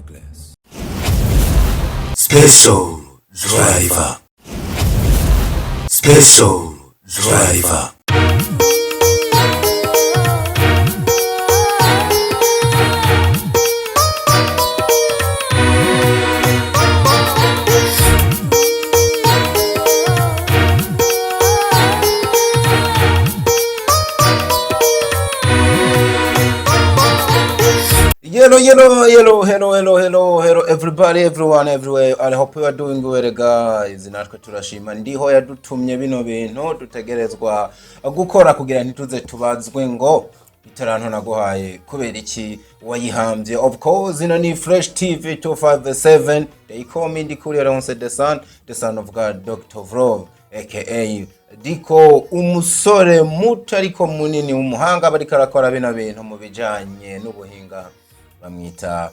Hourglass. Special Driver. Special Driver. Hello, hello, hello, hello, hello, hello, hello, everybody, everyone, everywhere. I hope you are doing well, guys. Natwe turashima ndiho yadutumye bino bintu dutegerezwa gukora kugira ntituze tubazwe ngo itaranto naguhaye kubera iki wayihambye. Of course, ino ni Fresh TV 257. They call me Ndikuri Alonso, the son, the son of God, Dr. Vrov, aka Diko, umusore muto ariko munini w'umuhanga bariko arakora bino bintu mu bijanye n'ubuhinga, bamwita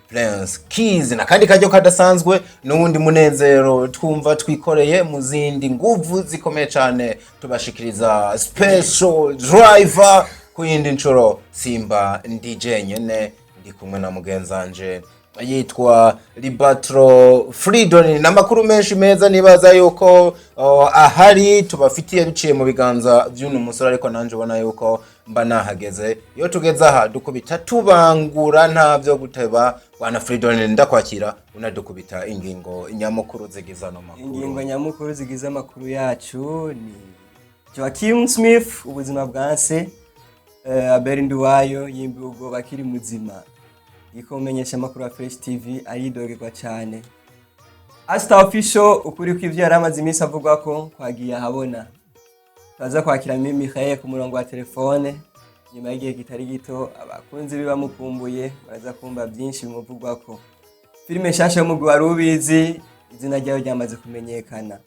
Prince Keys. Na kandi karyo kadasanzwe n'uwundi munezero twumva twikoreye mu zindi nguvu zikomeye cyane, tubashikiriza Special Driver ku yindi nshuro. Simba ndi jenyene, ndi kumwe na mugenzanje yitwa Libatro Freedom, n'amakuru menshi meza nibaza yuko ahari tubafitiye biciye mu biganza by'uno musore, ariko nanje ubona yuko mba nahageze. Iyo tugeze aha dukubita tubangura, nta byo guteba. Bwana Freedom, ndakwakira unadukubita ingingo nyamukuru zigize ano makuru. Ingingo nyamukuru zigize amakuru yacu ni Joaquin Smith, ubuzima bwanse, Abel Nduwayo yimbiwe ubwoba akiri muzima, iko menyesha amakuru ya Fresh TV aridogerwa cyane, Asta Official ukuri kw'ivyo yari amaze iminsi avugwa ko kwagiye ahabona, turaza kwakira Mimi Michael ku murongo wa telefone nyuma y'igihe kitari gito, abakunzi be bamukumbuye baraza kumva byinshi bimuvugwako, filime nshasha y'umugwi wari ubizi izina ryayo ryamaze kumenyekana,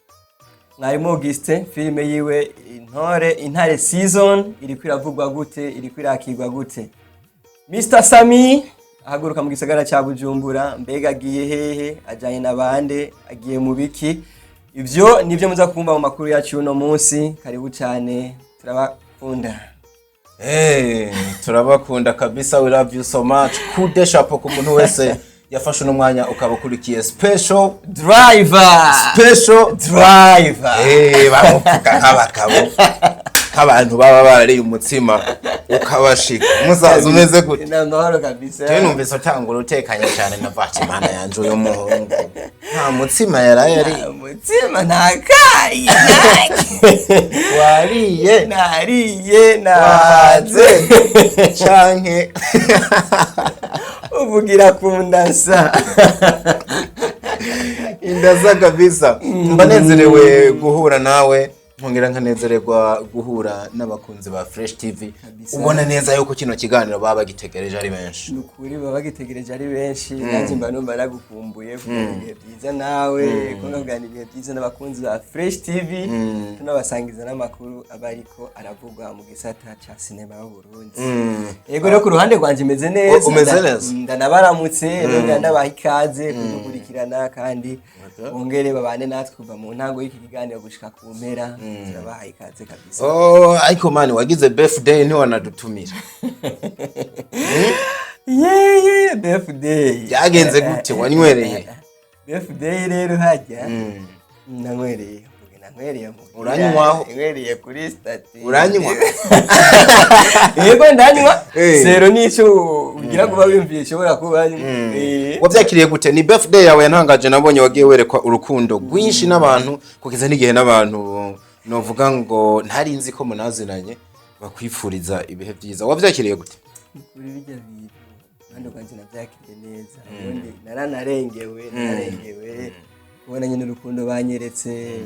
Mwarimu Augustin filime yiwe Intore Intare season iriko iravugwa gute, iriko irakirwa gute, Mr Sami ahaguruka mu gisagara ca Bujumbura, mbega agiye hehe, ajanye na bande, agiye mu biki? Ivyo nivyo muza kumva mu makuru yacu y'uno munsi. Karibu cyane, turabakunda. Hey, turabakunda kabisa, we love you so much. Kude chapeau ku muntu wese yafashe uno mwanya ukaba ukurikiye Special Driver. Special Driver. Eh, bamuvuga nk'abagabo, nk'abantu baba barariye umutsima ukabashika. Umusaza, umeze gute? Ni amahoro kabisa. Jewe numvise utangura utekanye cyane, ndavuga Imana yanje, uyu muhungu nta mutsima yaraye ari. Umutsima ntakaye. Wariye? Nariye. Wahaze? Nahaze. Canke uvugira ku ndasa. Indaza kabisa. Mba nezerewe guhura nawe, nkongera nkanezererwa guhura n'abakunzi ba Fresh TV. Kabisa. Ubona neza yuko kino kiganiro baba bagitegereje ari benshi. Ni ukuri baba bagitegereje ari benshi. Nanjye mba numva nagukumbuye kuganira ibihe byiza nawe, kuba kuganira ibihe byiza n'abakunzi ba Fresh TV, tunabasangiza n'amakuru aba ariko aravugwa mu gisata ca sinema y'Uburundi. Yego rero, ku ruhande rwanje imeze neza. Umeze neza? Ndanabaramutse, nongera ndabaha ikaze kudukurikirana, kandi bongere babane natwe kuva mu ntango y'iki kiganiro gushika ku mpera. Turabaha ikaze kabisa. Oh, ariko mani wagize birthday ntiwanadutumira. Yeye, birthday. Byagenze gute? Wanywereye? Birthday rero hajya nanywereye. Mvuge nanywereye muhira. Uranywaho? Nanywereye kuri statut. Uranywa? Yego, ndanywa. Sero nico ugira kuba wiyumviye ishobora kuba. Wabyakiriye gute? Ni birthday yawe yantangaje, nabonye wagiye werekwa urukundo rwinshi n'abantu, kugeza n'igihe n'abantu novuga ngo ntari nzi ko munazinanye bakwifuriza ibihe byiza. Wabyakiriye gute? Kuri bijya bintu kandi rwanjye nabyakiriye neza. Ubundi naranarengewe, nararengewe kubona nyine urukundo banyeretse,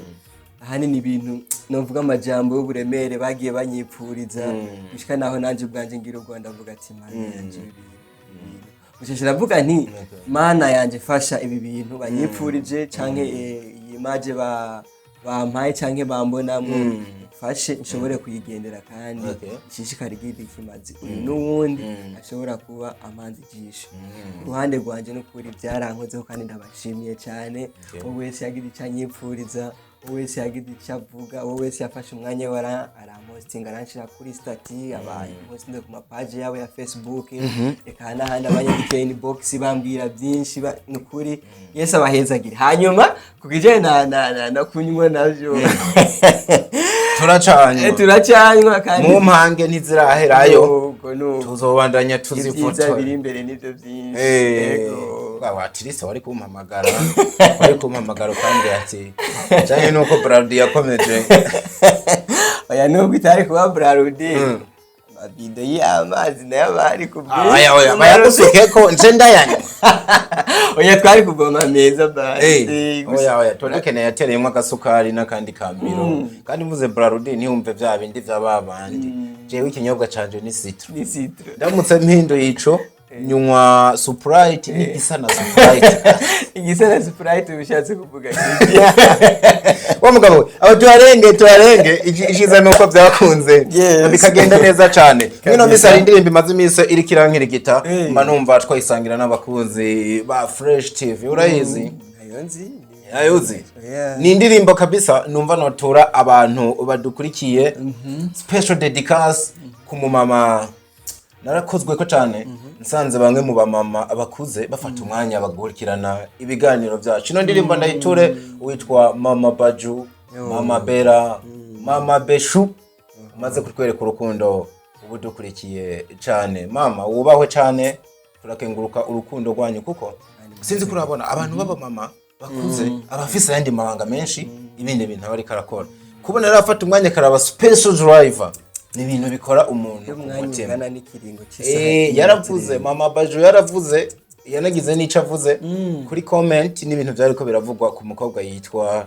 ahanini ibintu novuga amajambo y'uburemere bagiye banyipfuriza, gushika naho nanjye ubwanjye ngira u Rwanda avuga ati: "Mana yanje, ibi bintu." Gusheshe ndavuga nti: "Mana yanje, fasha ibi bintu banyipfurije canke iyi image bampaye canke bambonamwo, fashe nshobore kuyigendera kandi ishishikare igira ikimazi uyu n'uwundi ashobora kuba amanzi ijisho." Ku ruhande rwanje n'ukuri byarankozeho kandi ndabashimiye cyane uwo wese yagira icyo anyipfuriza. Uwo wese yagize icyo avuga, uwo wese yafashe umwanya we arampostinga, aranshira kuri statut, abapostinze ku mapaji yabo ya Facebook, eka n'ahandi, abanyandikiye inbox bambwira byinshi, ni ukuri Yesu abahezagire. Hanyuma ku kijanye na kunywa navyo, Turacanywa. Turacanywa kandi. Mu mpange ntiziraherayo. Nuko, nuko. Tuzobandanya Ibyiza tuzifotora. biri imbere nivyo byinshi. Yego. Watirise wari kumpamagara ukambwira ati canke nuko Brarudi yakomeje. Oya, nubwo itari kuba Brarudi, amabido y'amazi nayo bari ku Oya, oya, bayagusukeko nje ndayanywa. Oya, twari kuvoma meza basi. Oya, oya, tuba dukeneye yatereyemo agasukari n'akandi kambiro. Kandi mvuze Brarudi ntiyumve vya bindi vya babandi. Jewe ikinyobwa canje ni citron. Ni citron. Ndamutse mpinduye ico, nywa Sprite n'igisa na Sprite. Igisa na Sprite bishatse kuvuga iki? Wa mugabo we, abo tuharenge tuharenge, iciza nuko byakunze bikagenda neza cane. Mwino misi hari indirimbo imaze iminsi iriko irankirigita, mba numva twayisangira n'abakunzi ba Fresh TV. Urayizi? Ntayo nzi. Ayuzi? Yeah. Ni indirimbo kabisa numva notura abantu badukurikiye, special dedicace ku mumama narakozwe ko cane. Nsanze bamwe mu bamama bakuze bafata umwanya bagakurikirana ibiganiro byacu. Ino ndirimbo ndayiture witwa Mama Baju, Mama Bera, Mama Beshu, umaze kutwereka urukundo, ubu dukurikiye cane. Mama wubahwe cane, turakenguruka urukundo rwanyu, kuko sinzi ko urabona abantu b'abamama bakuze abafise ayandi mabanga menshi, ibindi bintu aba ariko arakora. Kubona rero afata umwanya akaraba Special Driver ni ibintu bikora umuntu ku Umwanya mutima. ungana n'ikiringo cy'isaha imwe. Yaravuze, Mama Bajo yaravuze, yanagize n'ico avuze kuri comment n'ibintu byariko biravugwa ku mukobwa yitwa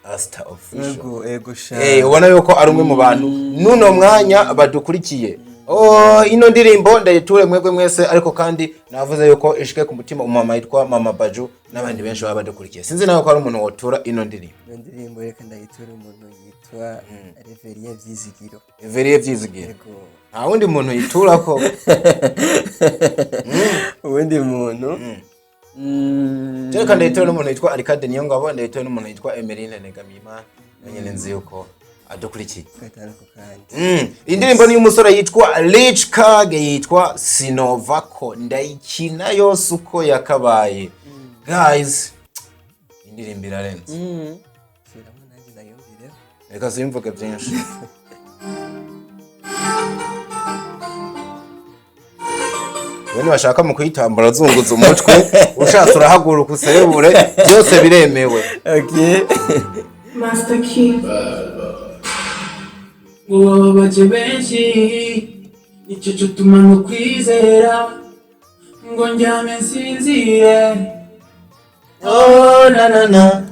Asta Official. Ego, ego sha. Ubona yuko ari umwe mu bantu nuno mwanya badukurikiye. Oh, ino ndirimbo ndayiture mwebwe mwese, ariko kandi navuze yuko ishike ku mutima umama yitwa Mama Baju n'abandi benshi baba badukurikiye. Sinzi nawe ko ari umuntu wotura ino ndirimbo. Iyo ndirimbo reka ndayitura umuntu yitwa Reverien Vyizigiro. Everie Vyizigira? Ego. Nta wundi muntu yiturako? Uwundi muntu. Reka ndayiture n'umuntu yitwa Arikade Niyongabo, ndayiture n'umuntu yitwa Emeline Negamima, nyine nzi yuko adukurikiye. Gatanu ku kandi. Indirimbo ni y'umusore yitwa Rich Kage, yitwa Sinovako. Ndayikina yose uko yakabaye. Guys, indirimbo irarenze. Shiramo nanjye ndayumvireho. Reka simvuge byinshi. We nibashaka mu kuyitambura azunguza umutwe, ushatse urahaguruka userebure, byose biremewe. Okay. Master Key. Ngo wababaje benshi, nicyo gituma ntukwizera ngo ndyame nsinzire. Oh, na na na.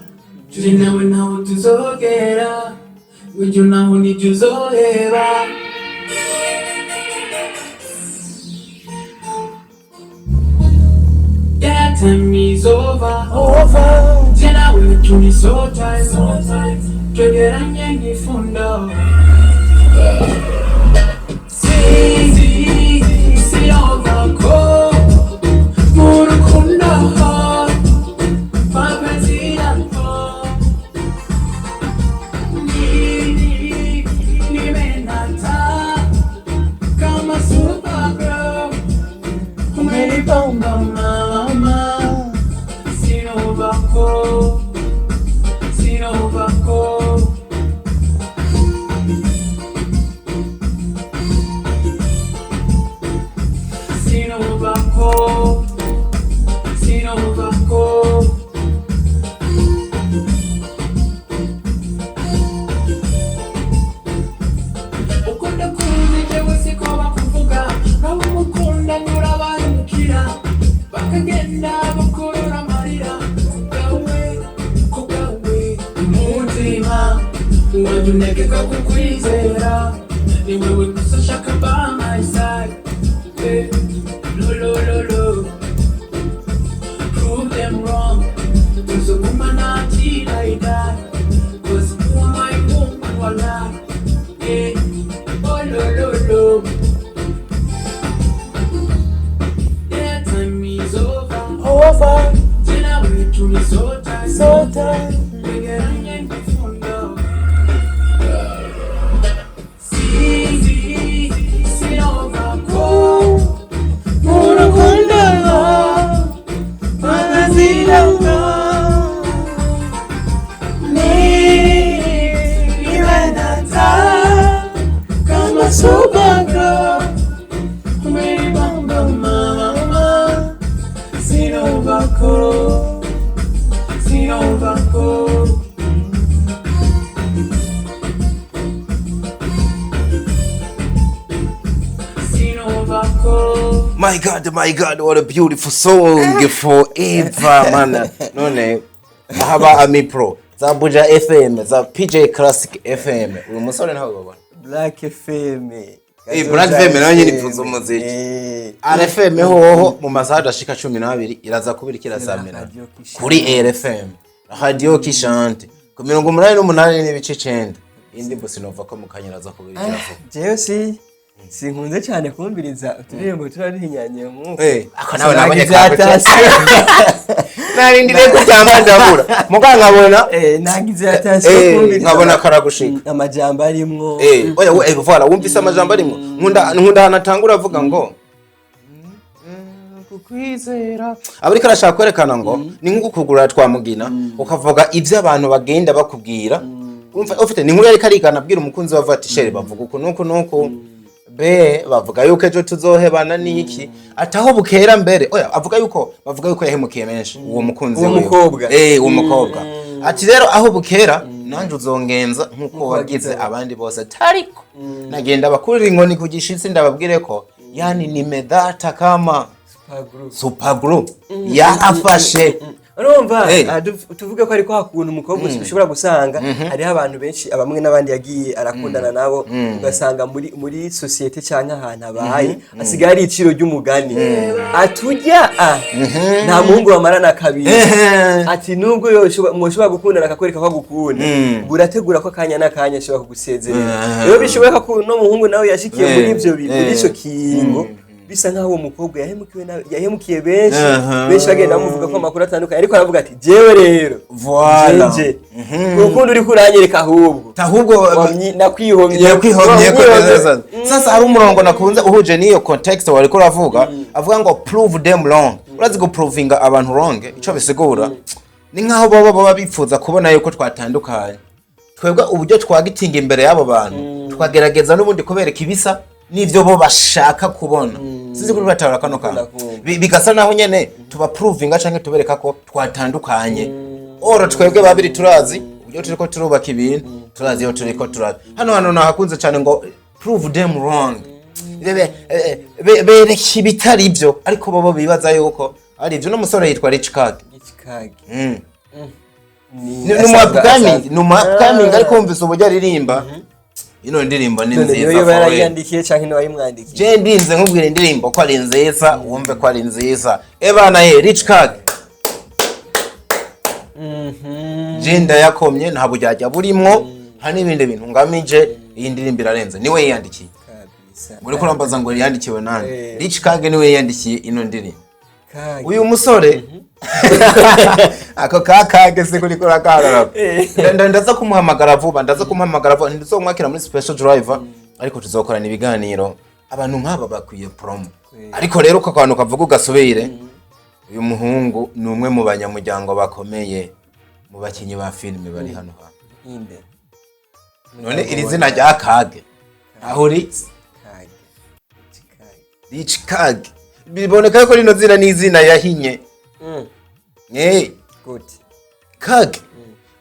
Turi nawe ntawe tuzogera, ngo ijyo naho nijyo uzoheba. That time is over. Over. Tena wewe turi so tight, twegeranye nk'ifundo. Si, si ko mu rukundo mapenzi yako ni nimenata kama super girl, umenibonga mama, sinovako, sinovako. Sinovako, sinovako. Ukunda kuzi jewe siko bakuvuga, nawe umukunda nyurabahemukira bakagenda bakorora amarira kubwawe, kubwawe umutima wajya untegeka kukwizera. Ni wewe gusa nshaka by my side. Eh, lo lo lo lo, prove them wrong, tuzogumana till I die, 'cause you are my woman, wallah. Eh, oh lo lo lo. That time is over. Over. Tena wetu ni so tight. So tight. Twegeranye ngifundo. Sinovako. My God, my God, what a beautiful song, forever, man. None haba Ami Pro za Buja FM, za PJ Classic FM, uyu musore ntawe babona. Black FM. Black FM nayo nyene ivuza umuziki. RFM hoho mu masaha adashika 12 iraza kubira ikirasamira Radio Kishante. Kuri RFM, Radio Kishante, ku 88.9. Indi sinova ko mukanya iraza kubira ikiravuga. Jewe si sinkunze cyane kumviriza uturirimbo turarihinyanye nk'uko. Ako nawe nabonye. Sinagize Narindiriye kuryama ndabura muga nkabona. Nagize attention kumviriza Nkabona karagushika. Amajambo arimwo. Oya, voilà, wumvise amajambo arimwo. Nkunda ahantu atangura avuga ngo kukwizera, aba ariko arashaka kwerekana ngo ni nko kugura twamugina, ukavuga ibyo abantu bagenda bakubwira. Umva ufite ni inkuru yariko arigana abwira umukunzi we, avuga ati: "Chéri, bavuga uku nuku nuku, be bavuga yuko ejo tuzohebana niki." Ataho bukera mbere, oya, avuga yuko bavuga yuko yahemukiye menshi uwo mukunzi Uwo wiwe. mukobwa. Uwo mukobwa ati: "Rero aho bukera nanje uzongenza nkuko wagize abandi bose." Tariko nagenda bakurira inkoni ku gishitsi, ndababwire ko yani nimedata kama Super super glue yarafashe. Urumva, tuvuge ko ariko hakuntu umukobwa ushobora gusanga hariho abantu benshi, abamwe n'abandi yagiye arakundana nabo, ugasanga muri société cyangwa ahantu abaye asigaye ari iciro ry'umugani, atujya nta muhungu bamarana kabiri. Ati nubwo mwoshobora gukundana akakwereka ko agukunda, burategura ko akanya n'akanya ashobora kugusezerera. Rero bishoboka ko uno muhungu nawe yashikiye muri ivyo muri ico kiringo, bisa nkaho uwo mukobwa yahemukiwe yahemukiye benshi, benshi bagenda bamuvuga ko amakuru atandukanye, ariko aravuga ati: "Jewe rero Voilà. jeje urukundo uriko uranyereka ahubwo ahubwo nakwihomye." Yakwihomye ko Wamwihomye. neza. Sasa hari umurongo nakunze uhuje n'iyo context wariko uravuga, avuga ngo "prove them wrong". Urazi guprovinga abantu wrong ico bisigura? Ni nkaho baba bifuza kubona yuko twatandukanye. Twebwe uburyo twagitinga imbere y'abo bantu, tukagerageza n'ubundi kubereka ibisa n'ivyo bo bashaka kubona. Sinzi kuri batahura kano kantu. Ndakumva. Bigasa naho nyene tuba provinga canke tubereka ko twatandukanye. Oro twebwe babiri turazi uburyo turiko turubaka ibintu, turazi iyo turiko turazi. Hano nahakunze cyane ngo "prove them wrong". Bereka ibitari byo, ariko bobo bibaza yuko ari ibyo. N'umusore yitwa Rich Card. Ikikage. Ni umu upcoming, ni umu upcoming, ariko wumvise uburyo aririmba ino ndirimbo ni None nziza. niyo For real. Yarayandikiye canke niwe wayimwandikiye? Je ndinze nkubwira indirimbo ko ari nziza, wumve ko ari nziza. Ebana ye, Rich Card, je ndayakomye, nta buryarya burimwo, nta n'ibindi bintu ngamije. Iyi ndirimbo irarenze, niwe yiyandikiye. Kabisa. Muri kurambaza ngo yandikiwe nande? Eh. Rich Kage niwe yiyandikiye ino ndirimbo. Kage. Uyu musore ako ka kage se kuri kurakarara. Ndaza kumuhamagara vuba, ndaza kumuhamagara vuba. Ntizomwakira muri Special Driver, ariko tuzokorana ibiganiro. Abantu nk'aba bakwiye promo. Ariko rero uko akantu kavuga ugasubire, uyu muhungu ni umwe mu banyamuryango bakomeye mu bakinyi ba filime bari hano hantu. Inde? None iri zina rya Kage aho ritse? Kage. Kage. Rich Kage, biboneka ko rino zina ni izina yahinye. Good. Kage,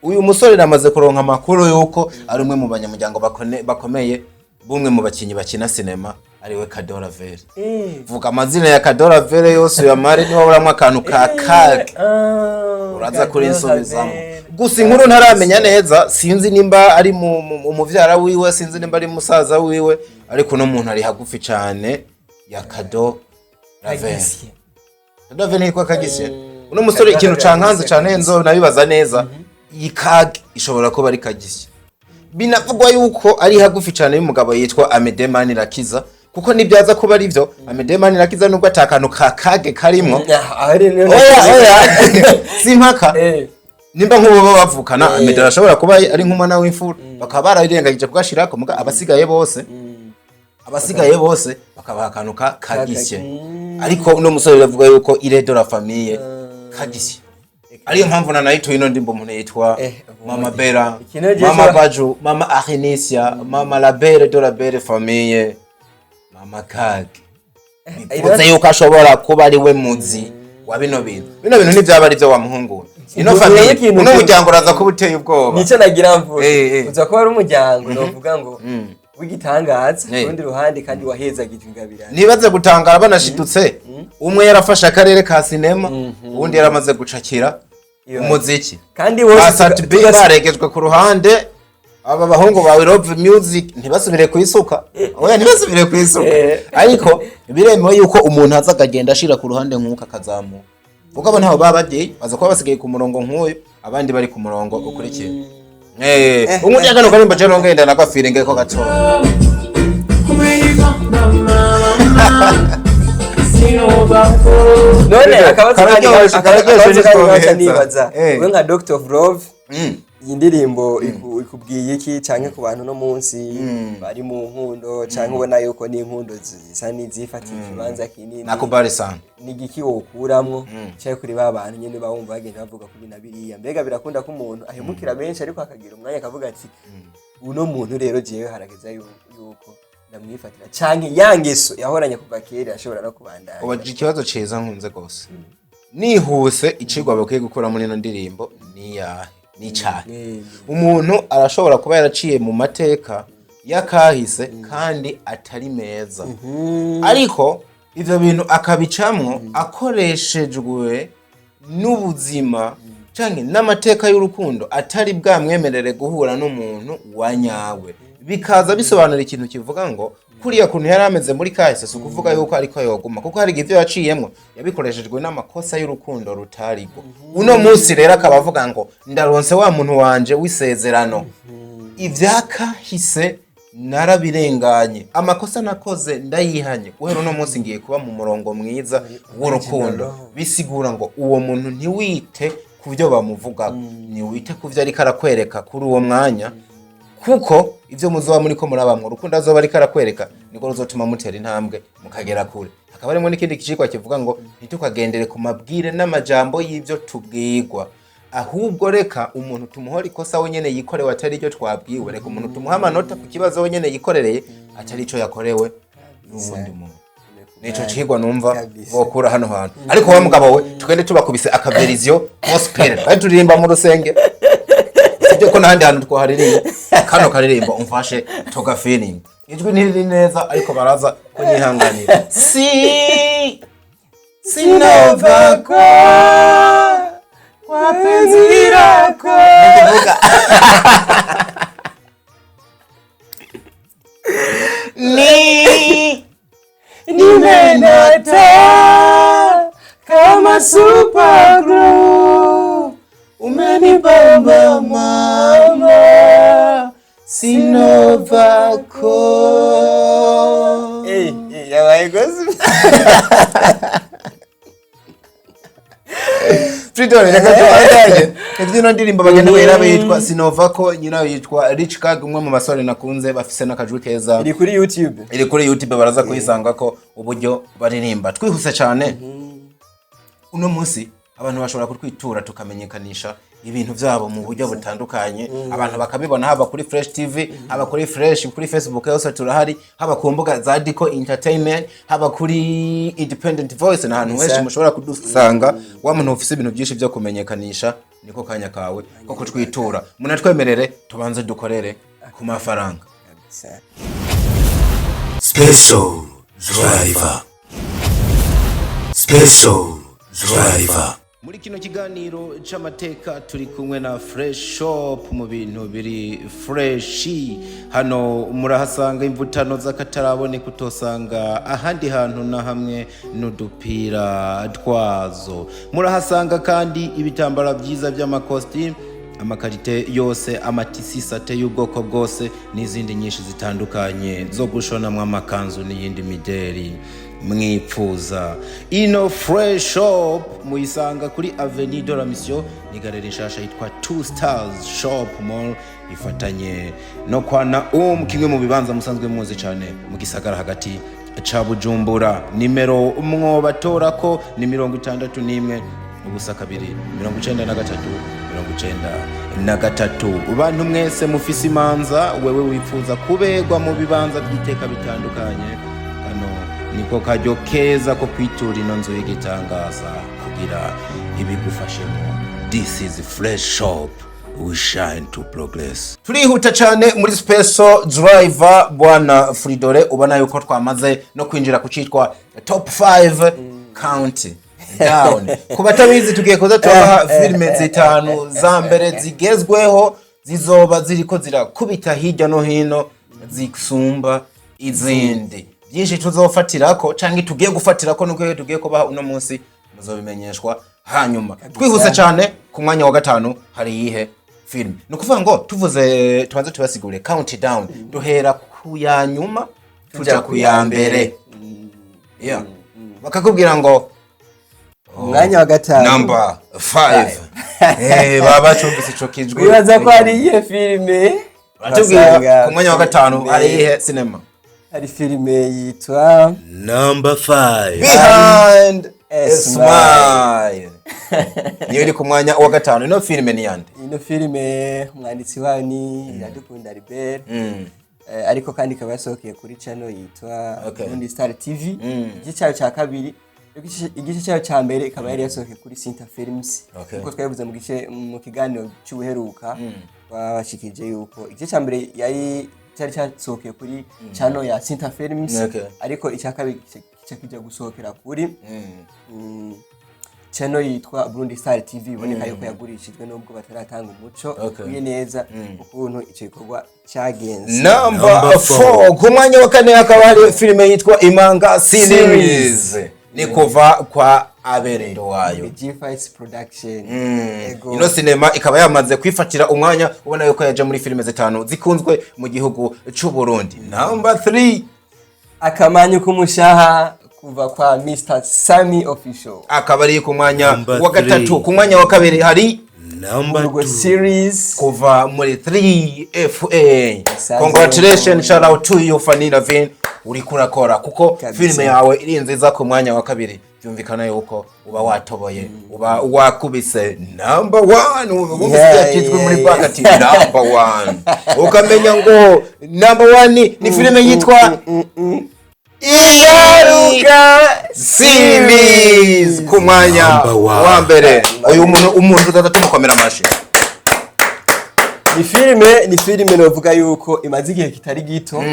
uyu musore namaze kuronka amakuru yuko ari umwe mu banyamuryango bakomeye b'umwe mu bakinyi bakina sinema, ariwe Kadora Vere. Vuga amazina ya Kadora Vere yose uyamare, niba uramwo akantu ka Kage uraza kuri nsubizamo. Gusa inkuru ntaramenya neza, sinzi nimba ari umuvyara wiwe, sinzi nimba ari musaza wiwe, ariko uno muntu ari hagufi cane ya Kado Ravere. Kagisye. Kado Ravere ntitwa Kagisye uno musore? Ikintu cankanze cane, nzo nabibaza neza, iyi Kage ishobora kuba ari Kagisye. Binavugwa yuko ari hagufi cane y'umugabo yitwa Amede Manirakiza, kuko nibyaza kuba ari byo, Amede Manirakiza nubwo atakantu ka Kage karimwo. Oya, oya, simpaka. Nimba nk'ubu baba bavukana, Amede arashobora kuba ari nk'umwana w'imfura, bakaba bararengagije kugashirako, muga abasigaye bose bakabaha akantu ka Kagisye. Ariko uno musore biravuga yuko il de la famille Kagisye, ariyo mpamvu nanayituye ino ndimbo umuntu yitwa Mama Bera, Ikintu gihe Mama Baju, Mama Ahenisia, Mama la Belle de la Belle Famille, Mama Kage. Bivuze yuko ashobora kuba ari we muzi wa bino bintu. Bino bintu ntibyaba ari byo wa muhungu we. Ino Ubu famille, ikintu uno muryango uraza kuba uteye ubwoba. Nicyo nagira mvuge. Eh. Uza kuba ari umuryango novuga ngo W'igitangaza. Eh. Ku rundi ruhande kandi wahezagijwe ingabirano. Ntibaze gutangara banashidutse, umwe yarafashe akarere ka sinema, uwundi yaramaze gucakira umuziki. Kandi bose Ba Sat-B baregejwe ku ruhande. Aba bahungu ba We Love Music ntibasubire ku isuka, oya, ntibasubire ku isuka. Ariko biremewe yuko umuntu aza akagenda ashira ku ruhande nk'uko akazamuka, kuko abo ntaho baba bagiye, baza kuba basigaye ku murongo nk'uyu, abandi bari ku murongo ukurikiye. Ubundi kano karimbo je nongenda nagafiringe ko gatoya. Umenibamba mama, sinovako. None akabazo kandi Kararyoshe, kararyoshe, akabazo kandi ntitwoheza. nkaca nibaza, we nka Doctor of Love, iyi ndirimbo ikubwiye iki, canke ku bantu no munsi bari mu nkundo, canke ubona yuko n'inkundo zisa n'izifatiye ikibanza kinini, Nakubali sana. Ni igiki wokuramwo, canke kuri ba bantu nyene bawumva bagenda bavuga ko na biriya, mbega birakunda ko umuntu ahemukira benshi, ariko akagira umwanya akavuga ati: "Uno muntu rero jewe harageza yuko ndamwifatira," canke ya ngeso yahoranye kuva kera ashobora no kubandanya? Ubajije ikibazo ciza nkunze gose. Nihuse, icigwa bakwiye gukura muri ino ndirimbo ni iyahe? Ni icahe? Umuntu arashobora kuba yaraciye mu mateka y'akahise kandi atari meza, ariko ivyo bintu akabicamwo akoreshejwe n'ubuzima canke n'amateka y'urukundo atari bwamwemerere guhura n'umuntu wa nyawe. Bikaza bisobanura ikintu kivuga ngo kuriya kuntu yari ameze muri kahise si ukuvuga yuko ariko yoguma, kuko hari igihe ivyo yaciyemwo yabikoreshejwe n'amakosa y'urukundo rutarigwo. Uno munsi rero akaba avuga ngo: "Ndaronse wa muntu wanje w'isezerano, ivyakahise narabirenganye, amakosa nakoze ndayihanye, guhera uno munsi ngiye kuba mu murongo mwiza w'urukundo." Bisigura ngo uwo muntu ntiwite ku byo bamuvuga, ntiwite ku byo ariko arakwereka kuri uwo mwanya, kuko ibyo muzoba muriko murabamwo, urukundo azoba ariko arakwereka niko ruzotuma mutera intambwe mukagera kure. Hakaba harimo n'ikindi kicikwa kivuga ngo ntitukagendere ku mabwire n'amajambo y'ibyo tubwirwa, ahubwo reka umuntu tumuhora ikosa wenyene yikorewe, atari iryo twabwiwe. Reka umuntu tumuha amanota ku kibazo wenyene yikorereye, atari ico yakorewe n'uwundi muntu. Nico cigwa numva bokura hano hantu. Ariko wa mugabo we, tugende tubakubise akaversion gospel, bari turirimba mu rusenge, sibyo ko n'ahandi hantu twaharirimba kano karirimbo. Umfashe tuga feeling, ijwi ntiriri neza, ariko baraza kunyihanganira. Si sinovako kwa penzi lako. Ni nimenata kama super glue, umenibamba mama, sinovako. Yabaye gospel. Freedom, reka tubandanye ibyino. Ndirimbo bagenda bahera yitwa Sinovako, nyirayo yitwa Rich Kag, umwe mu basore nakunze bafise n'akajwi keza. Iri kuri YouTube. Iri kuri YouTube, baraza kuyisanga ko uburyo baririmba. Twihuse cyane, uno munsi abantu bashobora kutwitura tukamenyekanisha ibintu byabo mu buryo butandukanye, abantu bakabibona, haba kuri Fresh TV, haba kuri Fresh kuri Facebook, yose turahari, haba ku mbuga za Dico Entertainment, haba kuri Independent Voice n'ahantu henshi mushobora kudusanga. Wa muntu ufise ibintu byinshi byo kumenyekanisha, niko kanya kawe ko kutwitura. Munatwemerere tubanze dukorere ku mafaranga. Kabisa. Special Driver. Special Driver. Muri kino kiganiro c'amateka turi kumwe na Fresh Shop, mu bintu biri fresh. Hano murahasanga imvutano z'akataraboneka utosanga ahandi hantu na hamwe, n'udupira twazo. Murahasanga kandi ibitambara byiza by'amakositimu, amakarite yose, amatisisate y'ubwoko bwose n'izindi nyinshi zitandukanye zo gushonamwo amakanzu n'iyindi mideri mwipfuza. Ino Fresh Shop muyisanga kuri Avenue de la Mission, ni galerie nshasha yitwa Two Stars Shop Mall, ifatanye no kwa Naum, kimwe mu bibanza musanzwe muzi cyane mu gisagara hagati ca Bujumbura. Nimero mwobatorako ni 61 0 2 93 93. Bantu mwese mufise imanza, wewe wifuza kuberwa mu bibanza by'iteka bitandukanye, kano niko karyo keza ko kwitura ino nzu y'igitangaza kugira ibigufashemo. This is Fresh Shop. We shine to progress. Turihuta cyane muri Special Driver. Bwana Fridore, ubona yuko twamaze no kwinjira ku citwa top 5 count down. Ku batabizi, tugiye kuza turabaha filime zitanu za mbere zigezweho, zizoba ziriko zirakubita hirya no hino, zisumba izindi. Byinshi tuzofatirako canke tugiye gufatirako nuko tugiye kubaha uno munsi muzobimenyeshwa hanyuma. Twihuse cyane, ku mwanya wa gatanu hari iyihe filime? Ni ukuvuga ngo tuvuze, tubanze tubasigure countdown, duhera ku ya nyuma tuja ku ya mbere. Yeah. Bakakubwira ngo Umwanya wa gatanu. Number 5, baba bacumvise ico kijwi. Wibaza ko hari iyihe filime? Baratubwira Basanga ku mwanya wa gatanu hari iyihe sinema? Hari filime yitwa Number 5. Behind a a Smile niyo iri ku mwanya wa gatanu. Ino filime ni yande? Ino filime umwanditsi wayo ni Iradukunda Albert. Ariko kandi ikaba yasohokeye kuri channel yitwa Burundi Star TV. Igice cyayo cya kabiri, igice cyayo cya mbere ikaba yari yasohokeye kuri Sinta Films. Nkuko twabivuze mu gice, mu kiganiro cy'ubuheruka, twabashikije yuko igice cya mbere yari cyari cyasohokeye kuri channel ya Sinta Films, ariko icya kabiri kica kijya gusohokera kuri channel yitwa Burundi Star TV. Iboneka yuko yagurishijwe, nubwo bataratanga umuco ukwiye neza ukuntu icyo gikorwa cyagenze. Number Number 4, ku mwanya wa kane hakaba hari filime yitwa Imanga Series, ni kuva kwa Aberendo wayo. G5 Production. Ego. Ino sinema ikaba yamaze kwifatira umwanya, ubona yuko yaje muri filime zitanu zikunzwe mu gihugu c'u Burundi. Number 3. Akamanyu k'umushaha kuva kwa Mr Sami Official. Akaba ari ku mwanya Number wa gatatu. three. Ku mwanya wa kabiri hari Number Urugo 2. Series. Kuva muri 3FA. Sazo. Congratulations, shout out to you, Fanny Lavin, uriko urakora kuko filime yawe iri nziza. Ku mwanya wa kabiri byumvikana yuko uba watoboye, uba wakubise number one. Wumvise yakitwe muri bank ati number one, ukamenya ngo number one ni filime yitwa Ingaruka Series ku mwanya Number one. wa mbere. Uyu muntu, umuntu tuzaza tumukomera amashi. Ni filime novuga yuko imaze igihe kitari gito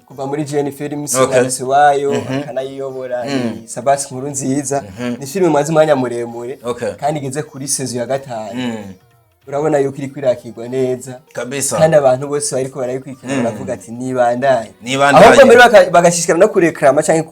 kuva muri GN Films. Umwanditsi wayo akanayiyobora ni Sabasi Nkuru Nziza. Ni filime imaze umwanya muremure kandi igeze kuri saison ya gatanu. Urabona yuko iri kwirakirwa neza kandi abantu bose bariko barayikurikirana baravuga ati nibandanye. Nibandanye. Ahubwo mbere bagashishikara no kurekrama canke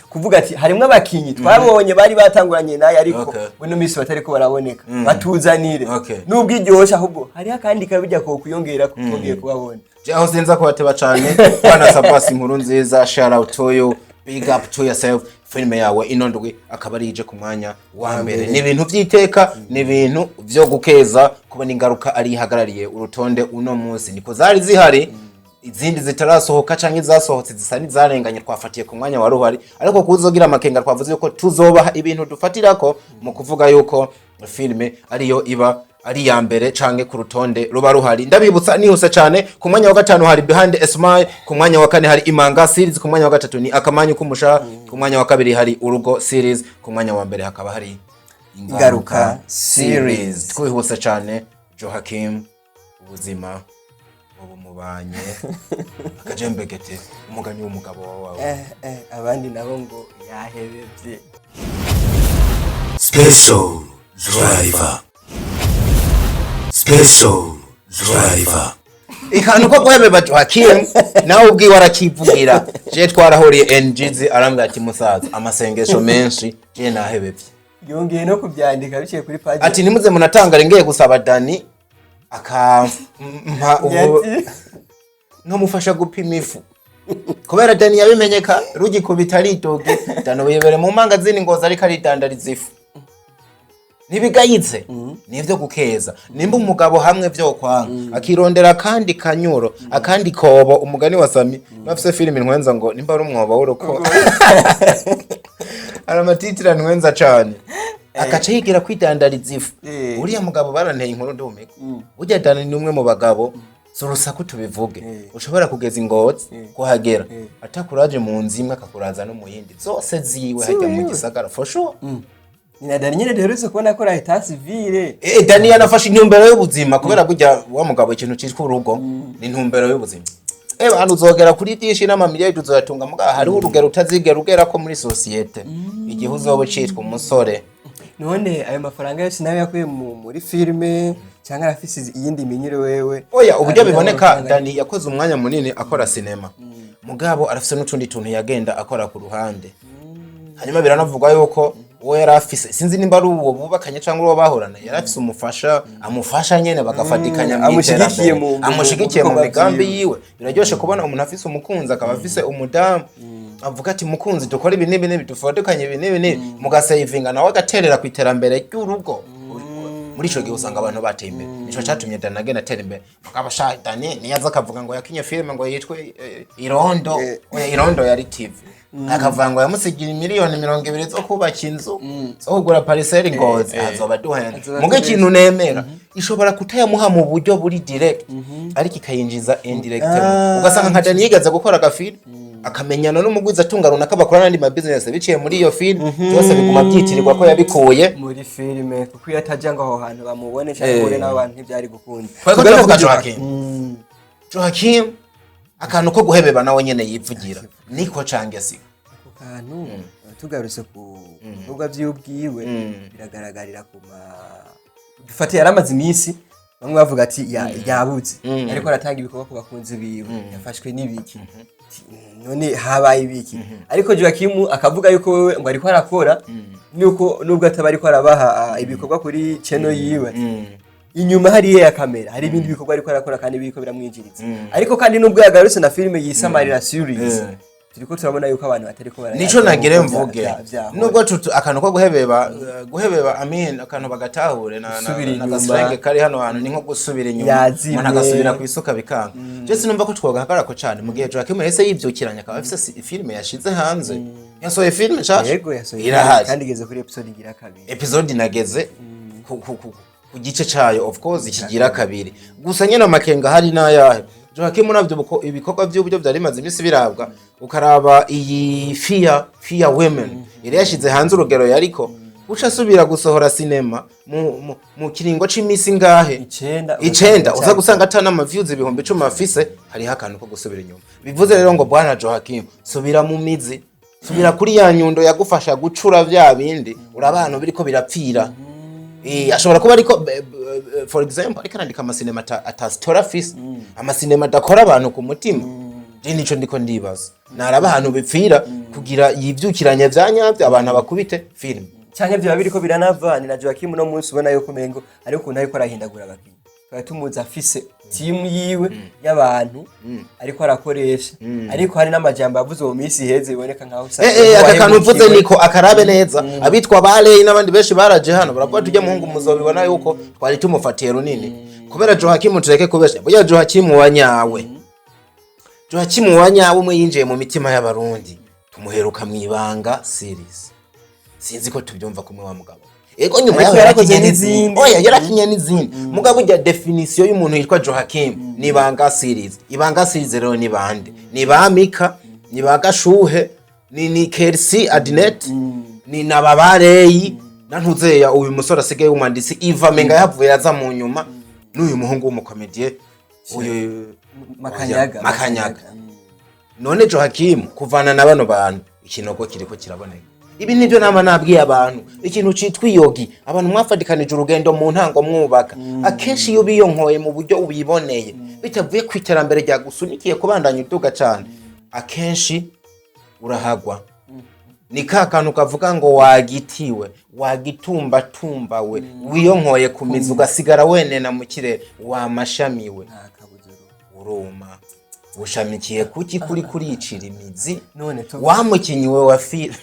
kuvuga ati harimwo abakinyi twabonye bari batanguranye naye, ariko buno minsi batariko baraboneka, batuzanire. Nubwo iryoshe, ahubwo hariho akandi kabirya ko kwiyongera twongeye kubabona. Aho sinza kubateba cane. Bwana Sabasi Nkuru Nziza, shout out to you, big up to yourself. Filime yawe ino ndwi akaba ari ije ku mwanya wa mbere. Ni ibintu vy'iteka, ni ibintu vyo gukeza kubona Ingaruka ari ihagarariye urutonde uno munsi. Niko zari zihari izindi zitarasohoka canke izasohotse zisa n'izarenganye, twafatiye ku mwanya wa ruhari. Ariko kuzogira amakenga, twavuze yuko tuzobaha ibintu dufatirako mu kuvuga yuko filime ariyo iba ari iya mbere canke ku rutonde ruba ruhari. Ndabibutsa nihuse cane: ku mwanya wa gatanu hari Behind a Smile, ku mwanya wa kane hari Imanga Series, ku mwanya wa gatatu ni Akamanyu k'umushaha, ku mwanya wa kabiri hari Urugo Series, ku mwanya wa mbere hakaba hari Ingaruka Series. Twihuse cane, Joachim, ubuzima ubu mubanye akajembegete, umugani w'umugabo wawe. Abandi nabo ngo yahebevye. Special Driver. Special Driver. Ikantu ko guhebeba, Joachim nawe ubwiwe arakivugira. Je twarahuriye NGZ, arambwira ati: "Musaza, amasengesho menshi, je nahebevye." Yongeye no kubyandika biciye kuri page. Ati: "Nimuze munatangare, ngiye gusaba Dani akampa ubu nkamufasha gupima ifu," kubera Dani yabimenyeka rugikubita aridoge. Dani ubu yibere mu mangazini ngoza, ariko aridandariza ifu. Ntibigayitse, nivyo gukeza. Nimba umugabo hamwe vyo kwanga akirondera akandi kanyuro, akandi kobo, umugani wa Sami bafise filime ntwenza ngo nimba ari umwobo w'uruko, hari amatitira ntwenza cane, akaca yigira kwidandariza ifu. Uriya mugabo baranteye inkuru ndumika. Burya Dani ni umwe mu bagabo, si urusaku tubivuge, ushobora kugeza ingozi kuhagera atakuraje mu nzu imwe, akakuraza no mu yindi zose ziwe hajya mu Ziwe. gisagara, for sure. Ni na Dani nyene duherutse kubona akora état civil. Dani yanafashe intumbero y'ubuzima, kubera burya wa mugabo ikintu citwa urugo ni intumbero y'ubuzima. Bantu uzogera kuri byinshi n'amamiliyoni uzoyatunga, mugabo hariho urugero utazigera ugerako muri société igihe uzoba ucitwa umusore. None ayo mafaranga yose nayo yakuye muri filime, cyangwa arafise iyindi minyiro wewe? Oya, uburyo Agira biboneka, amafaranga. Dani yakoze umwanya munini akora sinema, mugabo arafise n'utundi tuntu yagenda akora ku ruhande. Hanyuma biranavugwa yuko uwo yari afise, sinzi nimba ari uwo bubakanye cyangwa uwo bahorana, yari afise umufasha amufasha nyene, bagafatikanya mu Amushigikiye iterambere. mu Amushigikiye mu bikorwa migambi vyiwe. yiwe. Biraryoshe kubona umuntu afise umukunzi, akaba afise umudamu avuga ati: "Mukunzi, dukora ibi n'ibi n'ibi, dufatikanye ibi n'ibi n'ibi," mugasavinga, nawe agaterera ku iterambere ry'urugo. Muri ico gihe usanga abantu bateye imbere. Nico catumye Dani agenda atera imbere. Mugabo sha, Dani niyaza akavuga ngo yakinye filime ngo yitwe Irondo, oya, Irondo yari TV, akavuga ngo yamusigira miliyoni 20 zo kubaka inzu, zo kugura parcelle Ngozi, azoba duhenda. Azoba Muga duhenda. ikintu nemera, ishobora kutayamuha mu buryo buri direct, ariko ikayinjiza indirect. Ugasanga nka Dani yigeze gukora agafilm, akamenyana n'umugwiza atunga runaka, bakora n'andi ma business biciye muri iyo film. Byose biguma byitirirwa ko yabikuye muri filime, kuko iyo atajya ngo aho hantu bamubone cyangwa uhure n'abo bantu, ntibyari gukunda. Twari ko Tugaruke turavuga kuri Joaquim. Joaquim, akantu ko guhebeba nawe nyene yivugira niko cange siko? Ako kantu, tugarutse ku bikorwa by'ubwiwe, biragaragarira ku ma dufate yaramaze iminsi bamwe bavuga ati yabuze, ariko aratanga ibikorwa ku bakunzi biwe, yafashwe n'ibiki? Ati, none habaye ibiki? Ariko Joaquim akavuga yuko wewe ngo ariko arakora, nuko nubwo ataba ariko arabaha ibikorwa kuri channel yiwe, inyuma hariya ya kamera hari ibindi bikorwa ariko arakora kandi biriko biramwinjiriza. Ariko kandi nubwo yagarutse na filime yisamarira series, turiko turabona yuko abantu batariko barayakira Nico nagire nkuko mvuge, vyahora. nubwo akantu ko guhebeba, guhebeba, I mean, akantu bagatahure na Gusubira na inyuma. Gaslenge kari hano hantu ni nko gusubira inyuma. Yazimye. Umuntu agasubira ku isuka bikanga. Je sinumva ko twogahagarara ko cane mu gihe Joaquim yahise yivyukiranya, akaba afise filime yashize hanze, yasohoye filime nshasha. Yego, yasohoye. Irahari. Kandi igeze kuri episode igira kabiri. Episode inageze ku gice cayo, of course kigira kabiri. Gusa nyene amakenga hari n'ayahe? Joaquim navyo ibikorwa vy'uburyo vyari bimaze iminsi birabwa, ukaraba iyi Fear Women yari yashize hanze, urugero yariko uca asubira gusohora sinema mu kiringo c'imisi ngahe? 9. 9, uza gusanga ata n'ama views 10,000 afise. Hariho akantu ko gusubira inyuma. Bivuze rero ngo bwana Joaquim, subira mu mizi, subira kuri ya nyundo yagufasha gucura vya bindi. Urabana biriko birapfira. Ashobora kuba ariko for example ariko arandika amasinema ata story afise, amasinema adakora abantu ku mutima. Je nico ndiko ndibaza, naraba ahantu bipfira kugira yivyukiranye vya nyavyo, abantu abakubite film. Canke vyoba biriko biranava ni na Joaquim no munsi ubona yuko umengo ariko ukuntu ariko arahindagura abakinyi. Twari tumuzi afise timu yiwe y'abantu ariko arakoresha, ariko hari n'amajambo yavuze mu minsi iheze biboneka nkaho usanga Aka kantu mvuze wahemukiwe. niko akarabe neza. Abitwa Barey n'abandi benshi baraje hano baravuga tujya muhungu, muzobibona yuko twari tumufatiye runini. Kubera Joaquim, tureke kubesha, burya Joaquim wa nyawe, Joaquim wa nyawe umwe yinjiye mu mitima y'Abarundi, tumuheruka mu Ibanga series. Sinzi ko tubyumva kumwe wa mugabo. Ego, nyuma Ariko yaho yarakoze yarakinye n'izindi. n'izindi. Oya, yarakinye n'izindi, mugabo burya définition y'umuntu yitwa Joaquim ni Ibanga series. Ibanga series rero ni bande? Ni ba Mika, ni ba Gashuhe, ni Kersi Adnet, ni na babareyi na ntuzeya. Uyu musore asigaye w'umwanditsi Iva, menga yavuye aza mu nyuma, n'uyu muhungu w'umukomediye uyu. Makanyaga. Makanyaga. None Joaquim kuvana na bano bantu, ikinogo kiriko kiraboneka. Ibi nibyo nama nabwiye abantu, ikintu citwa iyogi. Abantu mwafatikanije urugendo mu ntango mwubaka, akenshi iyo biyonkoye mu buryo ubiboneye bitavuye ku iterambere ryagusunikiye kubandanya uduga cane, akenshi urahagwa. Ni ka kantu kavuga ngo wagitiwe, wagitumbatumbawe, wiyonkoye ku mizi, ugasigara wenena mu kirere, wamashamiwe. Nta kabuzuru. Uruma ushamikiye kuki kuri kuricira imizi? None Wa mukinyi we wa filime,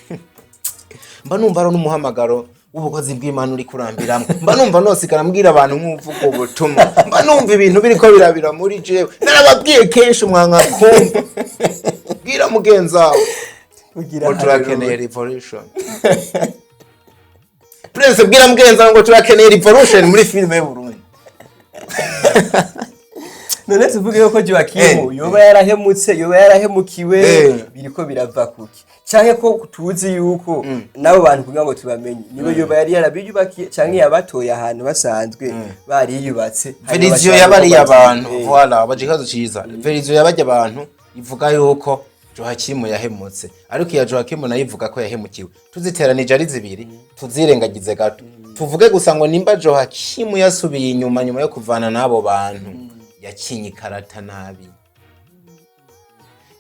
mba numva ari n'umuhamagaro w'ubukozi bw'Imana uri kurambiramwo. Mba numva nosigara mbwira abantu nk'uvuga ubutumwa. Mba numva ibintu biriko birabira muri jewe. Narababwiye kenshi, mwanka kumva. Bwira mugenzi wawe kugira ngo turakeneye revolution. Prince, bwira mugenzi wawe ngo turakeneye revolution muri filime y'Uburundi. None tuvuge yuko Joachim yoba yarahemutse, yoba yarahemukiwe, biriko birava kuki? Canke ko tuzi yuko n'abo bantu, kugira ngo tubamenye, niwe yoba yari yarabiyubakiye canke yabatoye ahantu basanzwe bariyubatse, hanyuma Version bashaka yabariye ko abantu, voilà, baje ikibazo ciza. Version yabajya abantu ivuga yuko Joachim yahemutse, ariko iya Joachim nayo ivuga ko yahemukiwe. Tuziteranije ari zibiri, tuzirengagize gato, tuvuge gusa ngo nimba Joachim yasubiye inyuma nyuma yo kuvana n'abo bantu, yakinye ikarata nabi.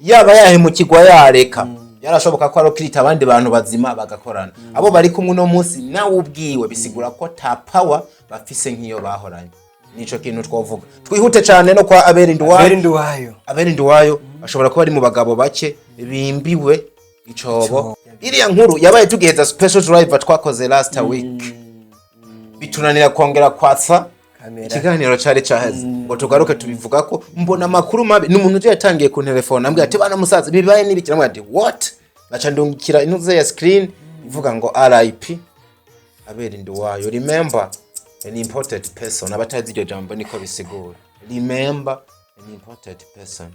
Yaba yahemukirwa, yareka, yarashoboka ko arokirita abandi bantu bazima bagakorana. Abo bari kumwe uno munsi nawe ubwiwe, bisigura ko ta power bafise nk'iyo bahoranye. Nico kintu twovuga. Twihute cane no kwa Abeli Nduwayo. Abeli Nduwayo. Abeli Nduwayo ashobora kuba ari mu bagabo bake bimbiwe icobo. Iriya nkuru yabaye tugiheza special driver twakoze last week, bitunanira kongera kwatsa kamera. Ikiganiro cari caheze ngo tugaruke tubivuga ko mbona amakuru mabi. Ni umuntu uje yatangiye ku telefone ambwira ati: "Bana musaza, bibaye n'ibiki?" Namubwira ati: "What?" Ngaca ndungikira intuze ya screen ivuga ngo RIP Abeli Nduwayo, remember an important person. Abatazi iryo jambo niko bisigura, remember an important person,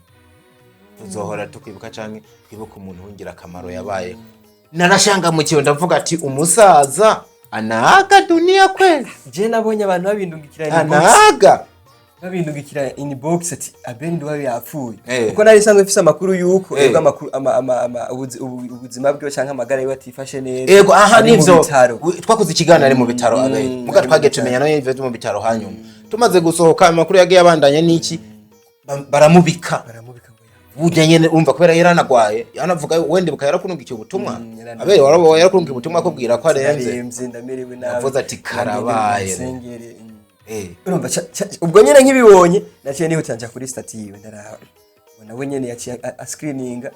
tuzohora tukwibuka canke twibuka umuntu w'ingirakamaro yabayeho. Narashangamukiwe, ndavuga ati: "Umusaza anaaga dunia kweli?" Je nabonye abantu babindungikira inbox, Anaaga. babindungikira inbox ati: "Abeli Nduwayo yapfuye." Kuko nari nsanzwe mfise amakuru yuko ego amakuru ama ubuzima bwiwe canke amagara yiwe atifashe neza. Ego, aha. Ari mu Nivyo. bitaro. Twakoze ikiganiro ari mu bitaro Abeli, muga ari mu twagiye bitaro. tumenya nayo ivyo mu bitaro. Hanyuma tumaze gusohoka, amakuru yagiye abandanya n'iki? Baramubika. Baramubika ngo yapfuye. Burya nyene urumva, kubera yaranagwaye, yanavuga wende buka yarakurungikiye ubutumwa. Yarandungikiye. Abeli warabo yarakurungikiye ubutumwa akubwira ko aremvye. Naremvye, ndamerewe nabi. Yavuze ati: "Karabaye." Nsengere. Urumva ubwo nyene nkibibonye naciye nihuta nja kuri statut yiwe, ndaraba, ubwo nawe nyene yaciye ascreeninga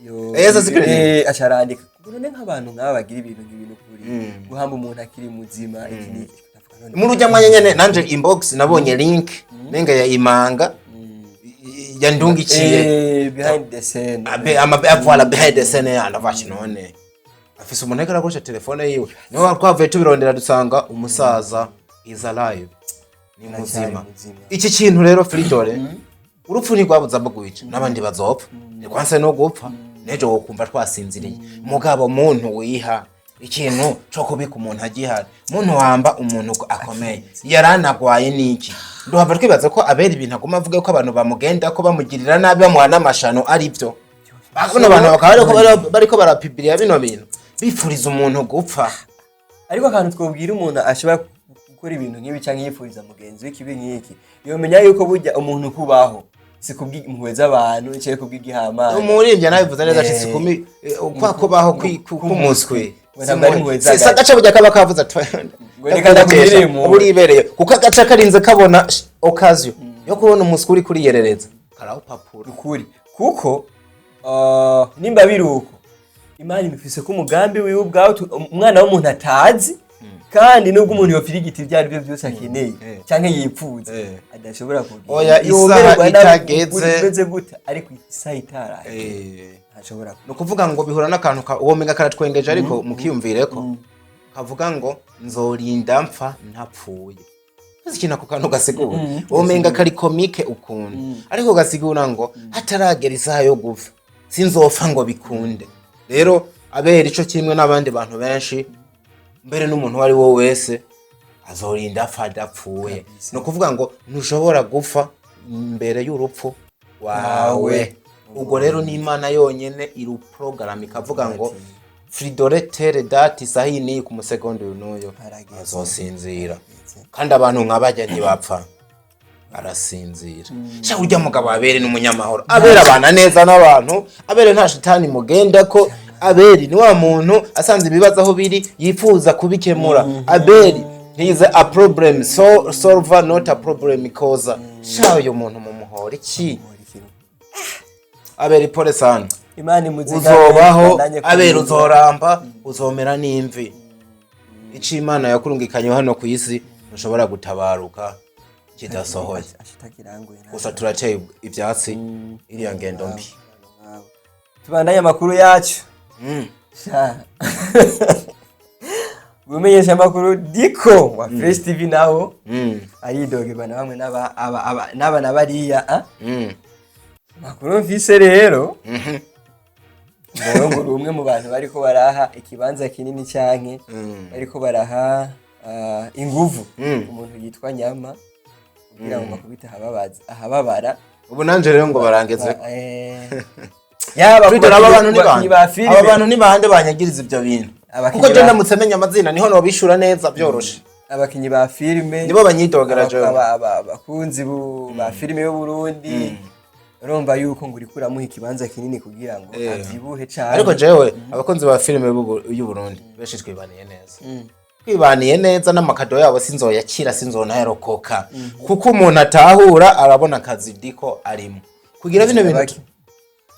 yo. Asa screening? Aca arandika ngo none nk'abantu nk'aba bagira ibintu nk'ibintu kuri guhamba umuntu akiri muzima, iki n'iki. Ndavuga none Muri ujya mwanya nyene nanje inbox nabonye link nenga ya imanga yandungikiye. Behind the scene. Abe ama voilà, behind the scene ya ndavuga none afise umuntu ariko arakoresha telefone yiwe. Niho twavuye tubirondera, dusanga umusaza is alive, ni muzima. Muzima. Iki kintu rero, Fridore, urupfu ntirwabuza bugwica, n'abandi bazopfa, ntikwanse no gupfa n'ejo wokumva twasinziriye. Mugabo muntu wiha ikintu co kubika umuntu agihari, muntu wamba umuntu akomeye yaranagwaye n'iki, nduhava twibaza ko abera ibintu aguma avuga ko abantu bamugenda ko bamugirira nabi, bamuha n'amashano, ari byo. Bano bantu bakaba bariko barapibirira bino bintu bifuriza umuntu gupfa. Ariko akantu twobwira umuntu ashobora gukora ibintu nk'ibi cyangwa yifuriza mugenzi we ikibi nk'iki, yomenya yuko burya umuntu kubaho si kubw'impuhwe z'abantu cyangwa kubw'igihamana. Umuririmbyi nabivuze neza ati: "Sikumi kwa kubaho k'umuswi." Ngo ntabwo ari impuhwe Si z'agace. agace burya kaba kavuze ati Ngo reka ndakugirire impuhwe. Uba uribereye kuko agace karinze kabona occasion yo kubona umuswi uri kuriyerereza, karawupapura. Ukuri kuko nimba biri uko, Imana ibifise ko umugambi wiwe ubwawe umwana w'umuntu atazi, kandi nubwo umuntu yofirigita ibyo ari byo byose akeneye canke yipfuza, adashobora kugira. Oya, isaha Yomererwa nabi, itageze. umeze gute, ariko isaha itaraye ntashobora. Ni ukuvuga ngo bihura n'akantu uwo menga karatwengeje, ariko mukiyumvire ko kavuga ngo nzorinda mpfa ntapfuye. Uzi ikintu ako kantu gasigura? Uwo menga kari comique ukuntu, ariko gasigura ngo hataragera isaha yo gupfa sinzopfa ngo bikunde. Rero abera ico kimwe n'abandi bantu benshi, mbere n'umuntu uwo ari we wese azorinda apfa adapfuye. Ni ukuvuga ngo ntushobora gupfa mbere y'urupfu wawe. Ubwo rero n'Imana yonyene iruporogaramu ikavuga ngo Fridore telle date, isaha iyi n'iyi, ku musegonda uyu n'uyu Harageze. azosinzira. Kandi abantu nk'abajya ntibapfa, barasinzira. Sha, urya mugabo Abere n'umunyamahoro. Abere abana neza n'abantu. Abere nta shitani mugenda ko. Aberi ni wa muntu asanze ibibazo aho biri yifuza kubikemura. Aberi he is a problem solver, not a problem causer. Sha, uyu muntu mumuhora iki? Aberi, pole sana. Imana imuzigame, Uzobaho. ibandanye Aberi, kurinda. Uzoramba, uzomera n'imvi. Ico Imana yakurungikanye hano ku isi ntushobora gutabaruka kidasohoye. Ashitakiranguye. Gusa turateye ivyatsi iriya ngendo mbi. Tubandanye amakuru yacu. Sha. Umenyesha makuru Diko wa Fresh TV nawo aridogerwa na bamwe n'aba n'aba na bariya, ah? Makuru mfise rero, ngo ngo uri umwe mu bantu bariko baraha ikibanza kinini canke bariko baraha inguvu umuntu yitwa Nyama kugira ngo bakubite ahababaza ahababara. Ubu nanje rero ngo barangeze. Yaba ku Twitter, aba bantu ni bakinyi bande? ba filime. Aba bantu ni bande banyagiriza ibyo bintu? Abakinyi Kuko je ndamutse menya amazina niho nobishura neza byoroshe. Abakinyi ba filime Nibo banyidogera jewe. Abakunzi ba filime y'Uburundi, urumva yuko ngo uriko uramuha ikibanza kinini kugira ngo avyibuhe cane. Ariko jewe abakunzi ba filime y'Uburundi benshi twibaniye neza, twibaniye neza, n'amakado yabo sinzoyakira, sinzonayarokoka, kuko umuntu atahura arabona akazi Diko arimo kugira bino bintu. Bake.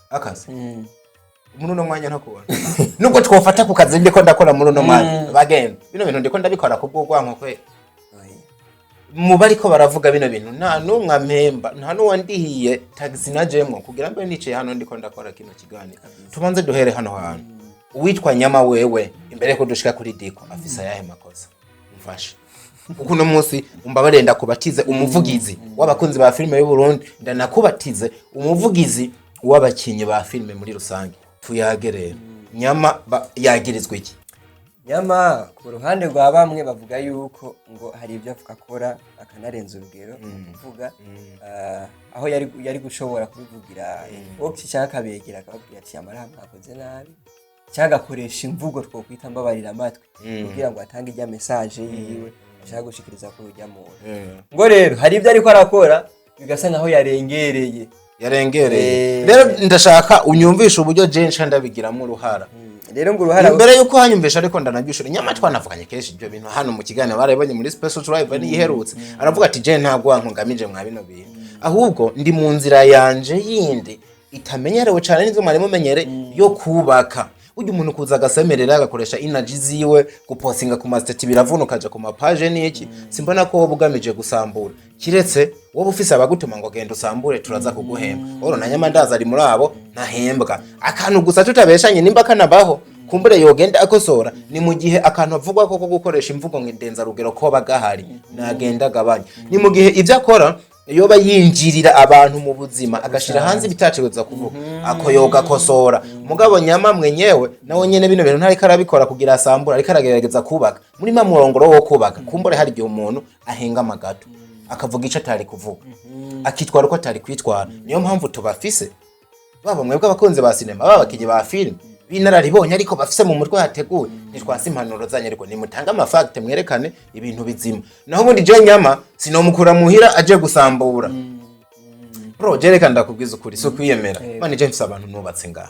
Akazi muri uno mwanya ntakubona, nubwo twofata ku kazi ndiko ndakora muri uno mwanya, bagenda bino bintu ndiko ndabikora kubw'urwanko kwe. Mu bariko baravuga bino bintu nta n'umwe ampemba, nta n'uwandihiye tagisi najemwo kugira mbe nicaye hano ndiko ndakora kino kiganiro. Tubanze duhere hano hantu. Uwitwa Nyama wewe, imbere yuko dushika kuri Diko, afise ayahe makosa? Mfashe, kuko uno munsi umbabarire ndakubatize umuvugizi w'abakunzi ba filime y'u Burundi, ndanakubatize umuvugizi w'abakinyi ba filime muri rusange. Tuyage rero, Nyama yagirizwa iki? Nyama ku ruhande rwa bamwe bavuga yuko ngo hari ibyo akora akanarenza urugero mu kuvuga, aho yari gushobora kubivugira inbox cyangwa akabegera akababwira ati amara mwakoze nabi, cyangwa agakoresha imvugo twokwita mbabarira amatwi kugira ngo atange ijya message yiwe ashaka gushikiriza kuri ujya muntu. Ngo rero hari ibyo ariko arakora bigasa nkaho yarengereye. Yarengereye. Rero ndashaka unyumvishe uburyo je nca ndabigiramo uruhara. Rero ngo uruhara Imbere yuko hanyumvisha, ariko ndanabyishura, Nyama twanavuganye kenshi ibyo bintu hano mu kiganiro barabonye muri Special Drive niyiherutse, aravuga ati je ntabwo wankungamije mwa bino bintu, ahubwo ndi mu nzira yanje yindi itamenyerewe cyane n'ivyo mwari mumenyere yo kubaka. Burya umuntu kuza agasemerera, agakoresha energy ziwe gupostinga ku ma status, biravuna, ukaja ku ma page n'iki, simbona ko wowe ugamije gusambura, kiretse wowe ufise abagutuma ngo genda usambure turaza kuguhemba. Oro na Nyama ndaza ari muri abo ntahembwa. Akantu gusa tutabeshanye, nimba kanabaho, kumbure yogenda akosora, ni mu gihe akantu avugwa ko gukoresha imvugo ndenzarugero koba gahari, nagenda agabanya. Ni mu gihe ibyo akora yoba yinjirira abantu mu buzima, agashira hanze ibitategerezwa kuvuga, ako yoga akosora. Mugabo Nyama mwenyewe nawe nyene bino bintu ntariko arabikora kugira asambura, ariko aragerageza kubaka muri ma murongoro wo kubaka. Kumbure hari igihe umuntu ahengama gato akavuga ico atari kuvuga, akitwara uko atari kwitwara. Niyo mpamvu tubafise, baba mwebwe abakunzi ba sinema, baba abakinyi ba filime b'inararibonye ariko bafise mu mutwe hateguye. Ntitwasi impanuro zanyu, ariko nimutange ama facts, mwerekane ibintu bizima. Naho ubundi je Nyama sinomukura muhira aje gusambura. Bro, je reka ndakubwiza ukuri, si ukwiyemera mani, je mfise abantu nubatse ngaha,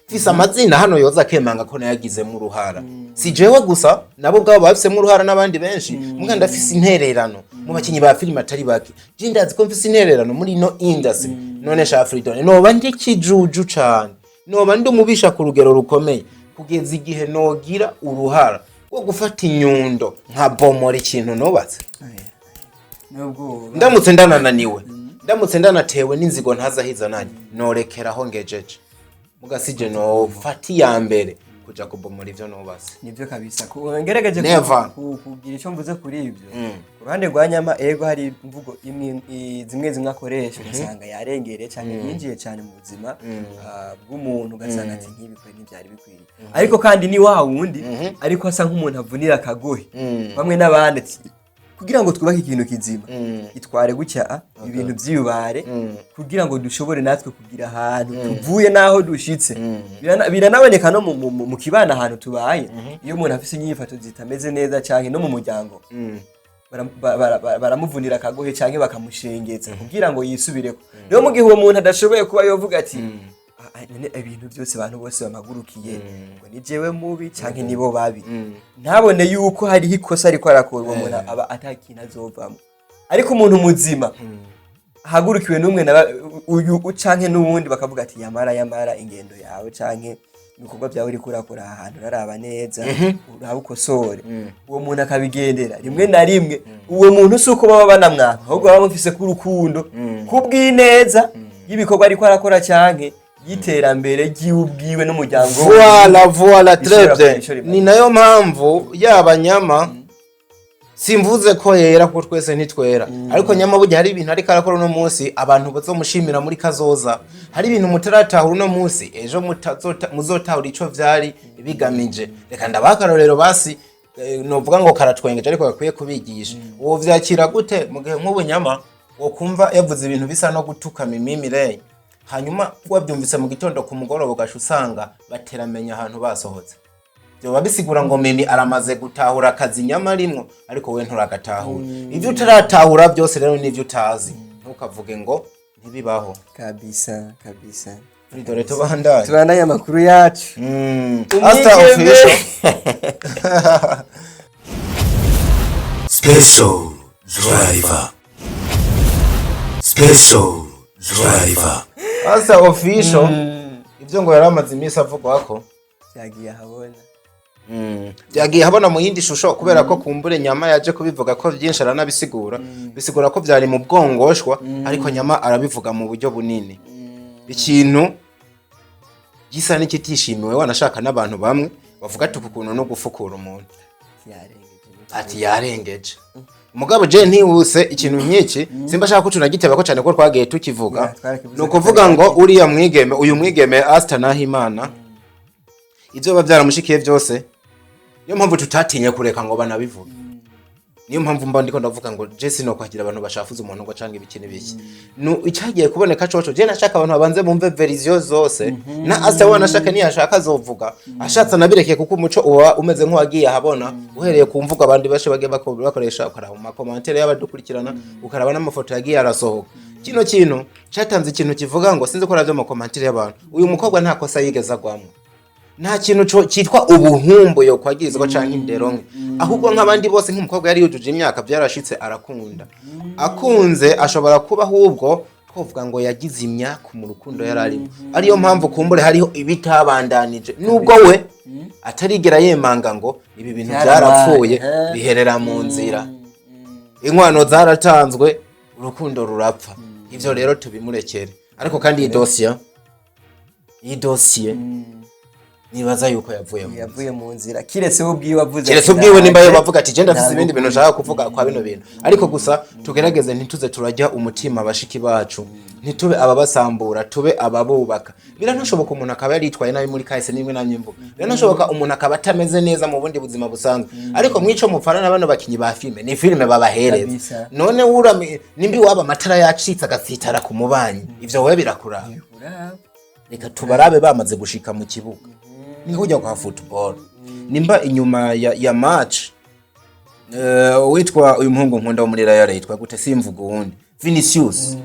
mfise amazina hano yoza akemanga ko nayagizemo uruhara. Si jewe gusa, nabo ubwabo babifisemo uruhara n'abandi benshi. Muga ndafise intererano mu bakinyi ba filime atari bake. Je ndazi ko mfise intererano muri ino industry. None sha Freedom, noba ndi kijuju cane, noba ndi umubisha ku rugero rukomeye kugeza igihe nogira uruhara rwo gufata inyundo nkabomora ikintu nubatse? Nubwo Ndamutse ndanananiwe, ndamutse ndanatewe n'inzigo ntazahiza nanjye, norekeraho ngejeje. Mugasije nofata iya mbere kuja kubomora ivyo nubatse. Nibyo kabisa. Ngerageje Never. kugira icyo mvuze kuri ibyo ku ruhande rwa Nyama, ego hari imvugo imwe zimwe zimwe akoresha ugasanga yarengereye cyane, yinjiye cyane mu buzima bw'umuntu, ugasanga ati nk'ibikwiye ntibyari bikwiriye. Ariko kandi ni wa wundi ariko asa nk'umuntu avunira akagohe bamwe n'abandi ati kugira ngo twubake ikintu kizima, itware gutya, ibintu byiyubare, kugira ngo dushobore natwe kugira ahantu tuvuye n'aho dushitse. Biranaboneka no mu kibano ahantu tubaye, iyo umuntu afise inyifato zitameze neza canke no mu muryango, baramuvunira akagohe canke bakamushengeza kugira ngo yisubireko. Rero mu gihe uwo muntu adashoboye kuba yovuga ati "Ah, ah, none ibintu byose abantu bose bamagurukiye ngo ni jewe mubi canke nibo babi", ntabone yuko hariho ikosa ariko arakora, uwo muntu aba atakintu azovamo. Ariko umuntu muzima ahagurukiwe n'umwe na uyu canke n'uwundi bakavuga ati yamara yamara ingendo yawe canke ibikorwa byawe uriko urakora aha hantu, uraraba neza, uraba ukosore, uwo muntu akabigendera rimwe na rimwe. Uwo muntu si uko baba banamwanka, ahubwo baba bamufise k'urukundo kubw'ineza y'ibikorwa ariko arakora canke y'iterambere ry'iwe n'umuryango we. Voilà, Bishobora très bien. kugira ico rimaze. Ni nayo mpamvu yaba Nyama, simvuze ko yera kuko twese ntitwera, ariko Nyama burya hari ibintu ariko arakora uno munsi abantu bazomushimira muri kazoza. Hari ibintu mutaratahura uno munsi, ejo muzotahura ico vyari bigamije. Reka ndabaha akarorero basi, novuga ngo karatwengeje ariko gakwiye kubigisha. Uwo vyakira gute mu gihe nk'ubu Nyama wokumva yavuze ibintu bisa no gutuka Mimi Mireille, hanyuma wabyumvise mu gitondo, ku mugoroba ugaca usanga bateramenya ahantu basohotse? Byoba bisigura ngo Mimi aramaze gutahura akazi Nyama arimwo, ariko we nturagatahura. Ibyo utaratahura byose rero n'ibyo utazi, ntukavuge ngo ntibibaho. Kabisa kabisa. Dore tubandanye. Tubandanye amakuru yacu. Asta Umwigeme. Official. Special Driver. Special Driver. Asta Official, ibyo ngo yari amaze iminsi avugwa ko Byagiye ahabona. Byagiye habona mu yindi shusho, kubera ko kumbure Nyama yaje kubivuga ko byinshi aranabisigura, bisigura ko byari mu bwongoshwa, ariko Nyama arabivuga mu buryo bunini, ikintu gisa n'ikitishimiwe wanashaka n'abantu bamwe bavuga ati uku kuntu no gufukura umuntu. Yarengeje. Ati yarengeje. Mugabo je ntihuse ikintu nk'iki simba ashaka ko tunagiteba ko cyane ko twagiye tukivuga. Yeah, twarakivuze. Ni ukuvuga ngo uriya mwigeme, uyu mwigeme Asta Nahimana, ibyo biba byaramushikiye byose, niyo mpamvu tutatinye kureka ngo banabivuge. Niyo mpamvu mba ndiko ndavuga ngo je sino kwakira abantu bashafuza umuntu ngo canke ibiki n'ibiki. Nu icyagiye kuboneka coco, je nashaka abantu babanze bumve version zose, na Asta wanashaka niyashaka azovuga, ashatse anabirekeye, kuko umuco uba umeze nk'uwagiye ahabona uhereye ku mvugo abandi bashe bagiye bakoresha, ukaraba mu ma commentaires y'abadukurikirana, ukaraba n'amafoto yagiye arasohoka. Kino kintu cyatanze ikintu kivuga ngo sinzi ko aravyo mu commentaires y'abantu, uyu mukobwa nta kosa yigeze agwamwo, nta kintu cyitwa ubuhumbu yo kwagirizwa canke indero nke, ahubwo nk'abandi bose, nk'umukobwa yari yujuje imyaka, byarashitse arakunda. Akunze ashobora kuba ahubwo twovuga ngo yagize imyaku mu rukundo yari arimo, ariyo mpamvu kumbure hariho ibitabandanije, nubwo we atarigera yemanga ngo ibi bintu Byarabaye, byarapfuye, eh. biherera mu nzira, inkwano zaratanzwe, urukundo rurapfa. Ivyo rero tubimurekere. Ariko kandi iyi dosiye nibaza yuko yavuye mu Yavuye mu nzira, kiretse we ubwiwe avuze keretse ati, ubwiwe nimba yo "Ndaje, bavuga ati je ndafise ntabwo ibindi bintu nshaka kuvuga kwa bino bintu." Ariko gusa tugerageze ntituze turajya umutima bashiki bacu, ntitube ababasambura, tube ababubaka. Biranashoboka umuntu akaba yaritwaye nabi muri kahise, nimwe namye mvuga, biranashoboka umuntu akaba atameze neza mu bundi buzima busanzwe, ariko mwico mupfana na bano bakinyi ba filime, ni filime babahereza. Kabisa. None wurame nimbi waba amatara yacitse agasitara ku mubanyi, ivyo wowe birakuraba? Uraba. Reka tubarabe bamaze gushika mu kibuga. Ni kujya kwa football, nimba inyuma ya match, witwa uyu muhungu nkunda wo muri Real yitwa gute? Simvuga uwundi, Vinicius,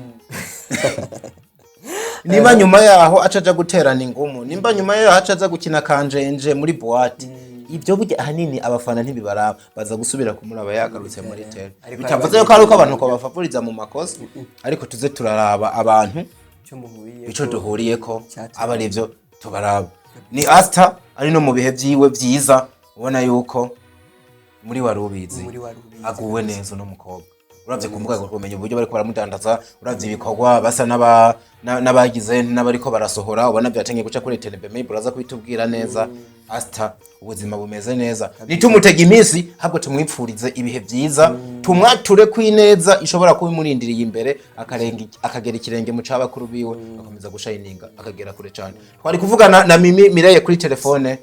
nimba nyuma yaho acaja guterana ingumu, nimba nyuma yaho acaza gukina kanjenje muri boîte, ibyo burya ahanini abafana ntibibaraba, baza gusubira kumuraba yagarutse muri terrain. Ariko Bitavuze yuko ari uko abantu ko bafavoriza mu makosa, ariko tuze turaraba abantu icyo muhuriye ico duhuriyeko, Cyatumye. aba arivyo tubaraba. Ni Asta ari no mu bihe vyiwe vyiza, ubona yuko muri wari ubizi Muri wari ubizi. Aguwe neza uno mukobwa, uravye ku mbuga kumenya uburyo bariko baramudandaza, uravye ibikorwa basa n'abagize n'abariko barasohora, ubona byatangiye guca kuri TNB, maybe uraza kubitubwira neza. Asta ubuzima bumeze neza, nitumutega iminsi, ahubwo tumwipfurize ibihe vyiza, tumwature kwineza ishobora kuba imurindiriye imbere, akarenga akagera ikirenge mu cabakuru biwe, akomeza gushayininga akagera kure cane. Twari kuvugana na Mimi Mireye kuri telefone,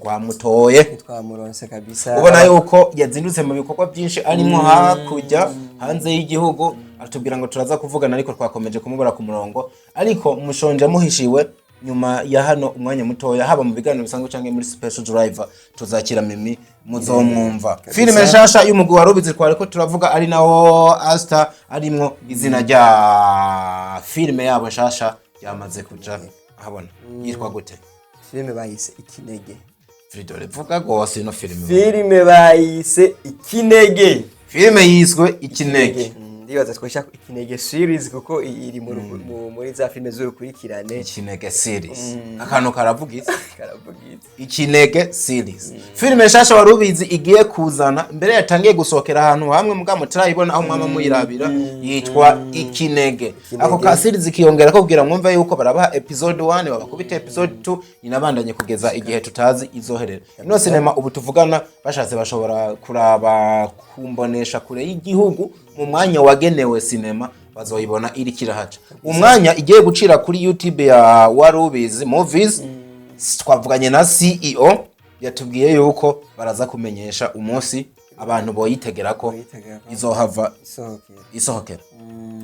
twamutoye. Twamuronse kabisa. Ubona yuko yazindutse mu bikorwa byinshi arimo hakurya hanze y'igihugu, atubwira ngo turaza kuvugana, ariko twakomeje kumubura ku murongo. Ariko mushonje muhishiwe, nyuma ya hano umwanya mutoya, haba mu biganiro bisanzwe cyangwa muri Special Driver, tuzakira Mimi, muzomwumva. Filime nshasha y'umugwi wa Rubizi twari ko turavuga, ari nawo Asta arimwo, izina rya filime yabo nshasha ryamaze kuja ahabona, yitwa gute? Filime bayise Ikinege. Fridore, vuga gose ino filime. Filime bayise Ikinege. Filime yiswe Ikinege. Ndibaza twosha Ikinege series, kuko iri muri za filime z'urukurikirane. Ikinege series, akantu karavuga iki? Karavuga iki? Ikinege series, filime nshasha wari ubizi igiye kuzana mbere, yatangiye gusohokera ahantu hamwe muga mutarayibona aho mwama muyirabira, yitwa Ikinege. Ako ka series kiyongera ko kugira mwumve yuko barabaha episode 1, babakubita episode 2, inabandanye kugeza igihe tutazi izoherera. Ino sinema ubu tuvugana bashatse bashobora kuraba kumbonesha kure y'igihugu mu mwanya wagenewe sinema, bazoyibona iri kirahaca. Umwanya igiye gucira kuri YouTube ya Warubizi Movies, twavuganye na CEO, yatubwiye yuko baraza kumenyesha umunsi abantu boyitegera ko Boyitegera ko izohava isohokera. Isohokera.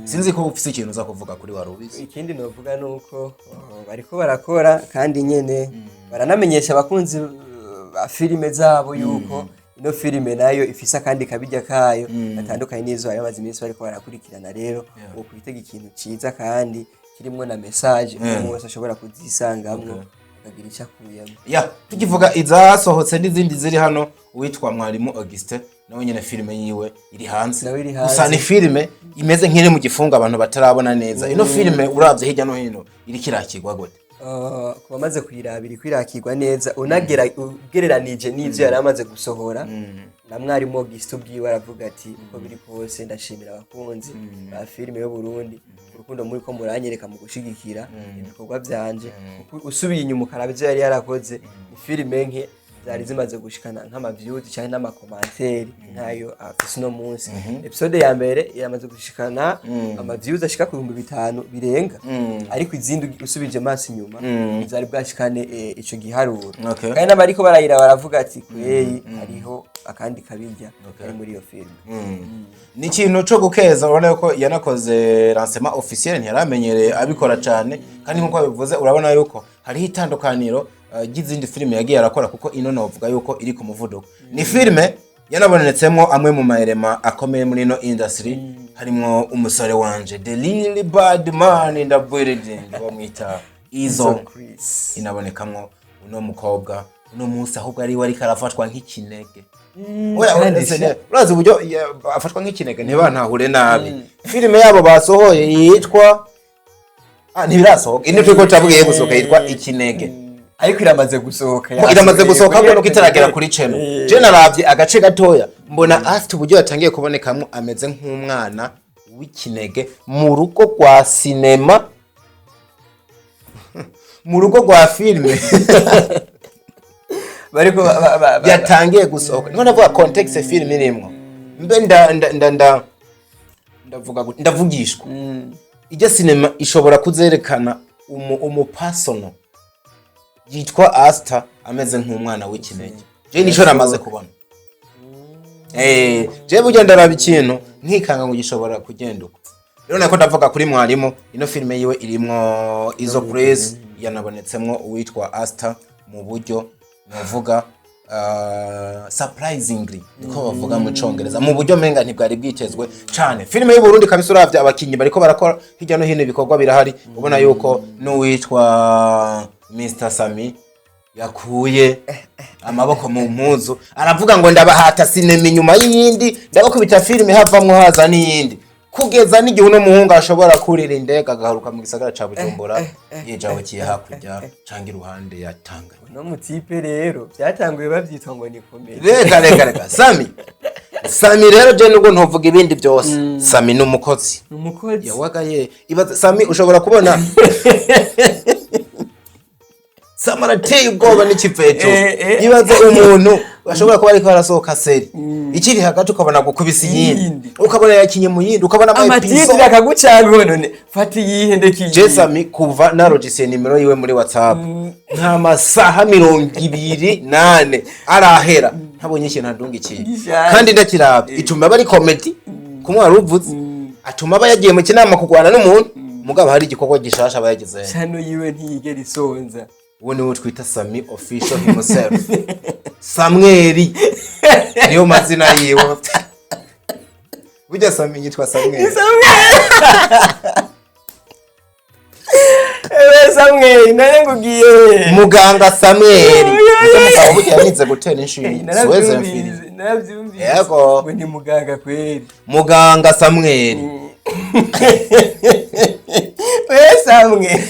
Sinzi ko ufise ikintu uza kuvuga kuri Warubizi. Ikindi novuga nuko bariko barakora, kandi nyene baranamenyesha abakunzi ba filime zabo yuko ino filime nayo ifise akandi kabirya kayo gatandukanye n'izo bari bamaze iminsi bariko barakurikirana. Rero uwo kwitega ikintu ciza kandi kirimwo na message, umuntu wese ashobora kuzisangamwo akagira ico akuyemo. Ya, tukivuga izasohotse n'izindi ziri hano, uwitwa Mwarimu Augustin nawe nyene filime yiwe iri hanze. Nawe iri hanze. Gusa ni filime imeze nk'iri mu gifungo, abantu batarabona neza. Ino filime uravye hirya no hino iriko irakirwa gute? Ku bamaze kuyiraba, iriko irakirwa neza unagera ugereranije n'ivyo yari amaze gusohora. Na Mwarimu Augustin ubwiwe aravuga ati: "Uko biri kose ndashimira abakunzi ba filime y'u Burundi urukundo muri ko muranyereka mu gushigikira ibikorwa vyanje." Kuko usubiye inyuma ukaraba ivyo yari yarakoze, ni filime nke zari zimaze gushikana nk'ama views canke n'ama commentaires nk'ayo afise uno munsi. Episode ya mbere iramaze gushikana ama views ashika ku 5000 birenga, ariko izindi usubije amaso inyuma zari bwashikane ico giharuro. Kandi n'abariko barayira baravuga ati: "Kweri hariho akandi kabirya kari muri iyo filime." Ni ikintu co gukeza. Urabona yuko yanakoze lancement officiel, ntiyaramenyereye abikora cane. Kandi nkuko bivuze, urabona yuko hariho itandukaniro ry'izindi filime yagiye arakora, kuko ino novuga yuko iri ku muvuduko. Ni filime yanabonetsemwo amwe mu maelema akomeye muri ino industry, harimwo umusore wanje, the real bad man in the building, bamwita Izo. Chris. Inabonekamwo uno mukobwa uno munsi ahubwo ariwe ariko arafatwa nk'ikinege. Oya, kandi urazi uburyo afatwa nk'ikinege, ntibantahure nabi. Filime yabo basohoye yitwa, ntibirasohoka, ino turiko turavuga gusohoka yitwa Ikinege. Ariko iramaze gusohoka. Mo iramaze gusohoka, ahubwo nuko itaragera kuri channel. Je naravye agace gatoya, mbona afite uburyo yatangiye kubonekamwo ameze nk'umwana w'ikinege mu rugo rwa sinema, mu rugo rwa filime. Bariko Yatangiye gusohoka, niho navuga context filime irimwo. Mbe nda nda nda nda ndavuga gute? Ndavugishwa ijya sinema ishobora kuzerekana umupasono yitwa Asta ameze nk'umwana w'ikinege. Je nico namaze kubona. Je burya ndaraba ikintu nkikanga ngo gishobora kugenda uko. Rero nako ndavuga kuri Mwarimu, ino filime yiwe irimwo Izo Praise, yanabonetsemwo uwitwa Asta mu buryo navuga surprisingly, niko bavuga mu Congereza, mu buryo menga ntibwari bwitezwe cane. Filime y'u Burundi kabisa, uravye abakinyi bariko barakora hirya no hino, ibikorwa birahari. Ubona yuko n'uwitwa Mr Sami yakuye amaboko mu mpuzu, aravuga ngo: "Ndabahata sinema inyuma y'iyindi, ndabakubita filime havamwo haza n'iyindi", kugeza n'igihe uno muhungu ashobora kurira indege agaharuka mu gisagara ca Bujumbura yijabukiye hakurya canke iruhande ya Tanganyika. Uno mutipe rero byatanguye babyitwa ngo ni comédie. Reka reka reka, Sami, Sami rero je nubwo ntovuga ibindi byose, Sami ni umukozi. Ni umukozi. Yawagaye ibaze Sami, ushobora kubona Sami arateye ubwoba n'ikivejo. Ibaze umuntu ashobora kuba ariko arasohoka série ikiri hagati, ukabona gukubisa iyindi, Iyindi. ukabona yakinye mu yindi, ukabona ama Ama titres episode. Akagucanga none fata iyihe ndeke iyi. Je Sami kuva narogisiye nimero yiwe muri WhatsApp, nta masaha 24 arahera ntabonye ikintu andungikiye. Gishasha. Kandi ndakiraba ituma aba ari comédie kumwe wari uvuze, atuma aba yagiye mu kinama kurwana n'umuntu, mugabo hari igikorwa gishasha aba yagize. Channel yiwe ntiyigera isonza. Uwo niwe twita Sami Official himself, Samweli niyo mazina yiwe. Burya Sami yitwa Samweli. Samuel. Ewe Samweli, nane ngugiye. Muganga Samweli. Oya, Ese oya. mugabo burya yanize gutera inshinge, siweze mfiri. Narabyumvise, narabyumvise. Yego. Ngo ni muganga kweli. Muganga Samweli. We Samweli.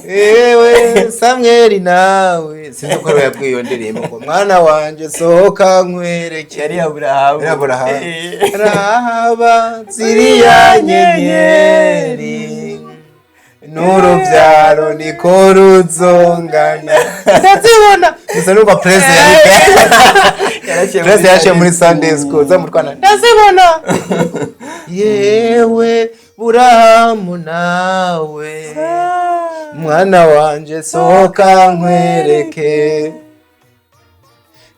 Ewe Samweli, nawe sinzi ko ariwe yabwiye iyo ndirimbo ngo mwana wanje sohoka nkwereke. Yari Aburahamu. Yari Aburahamu. Eh. Rahaba ziriya nyenyeri n'urubyaro niko ruzongana, ndazibona gusa. Numva Prese Yaraciye muri Prese yaciye muri Sunday Sunday school zamutwana, ndazibona. Yewe Burahamu, nawe mwana wanje sohoka nkwereke,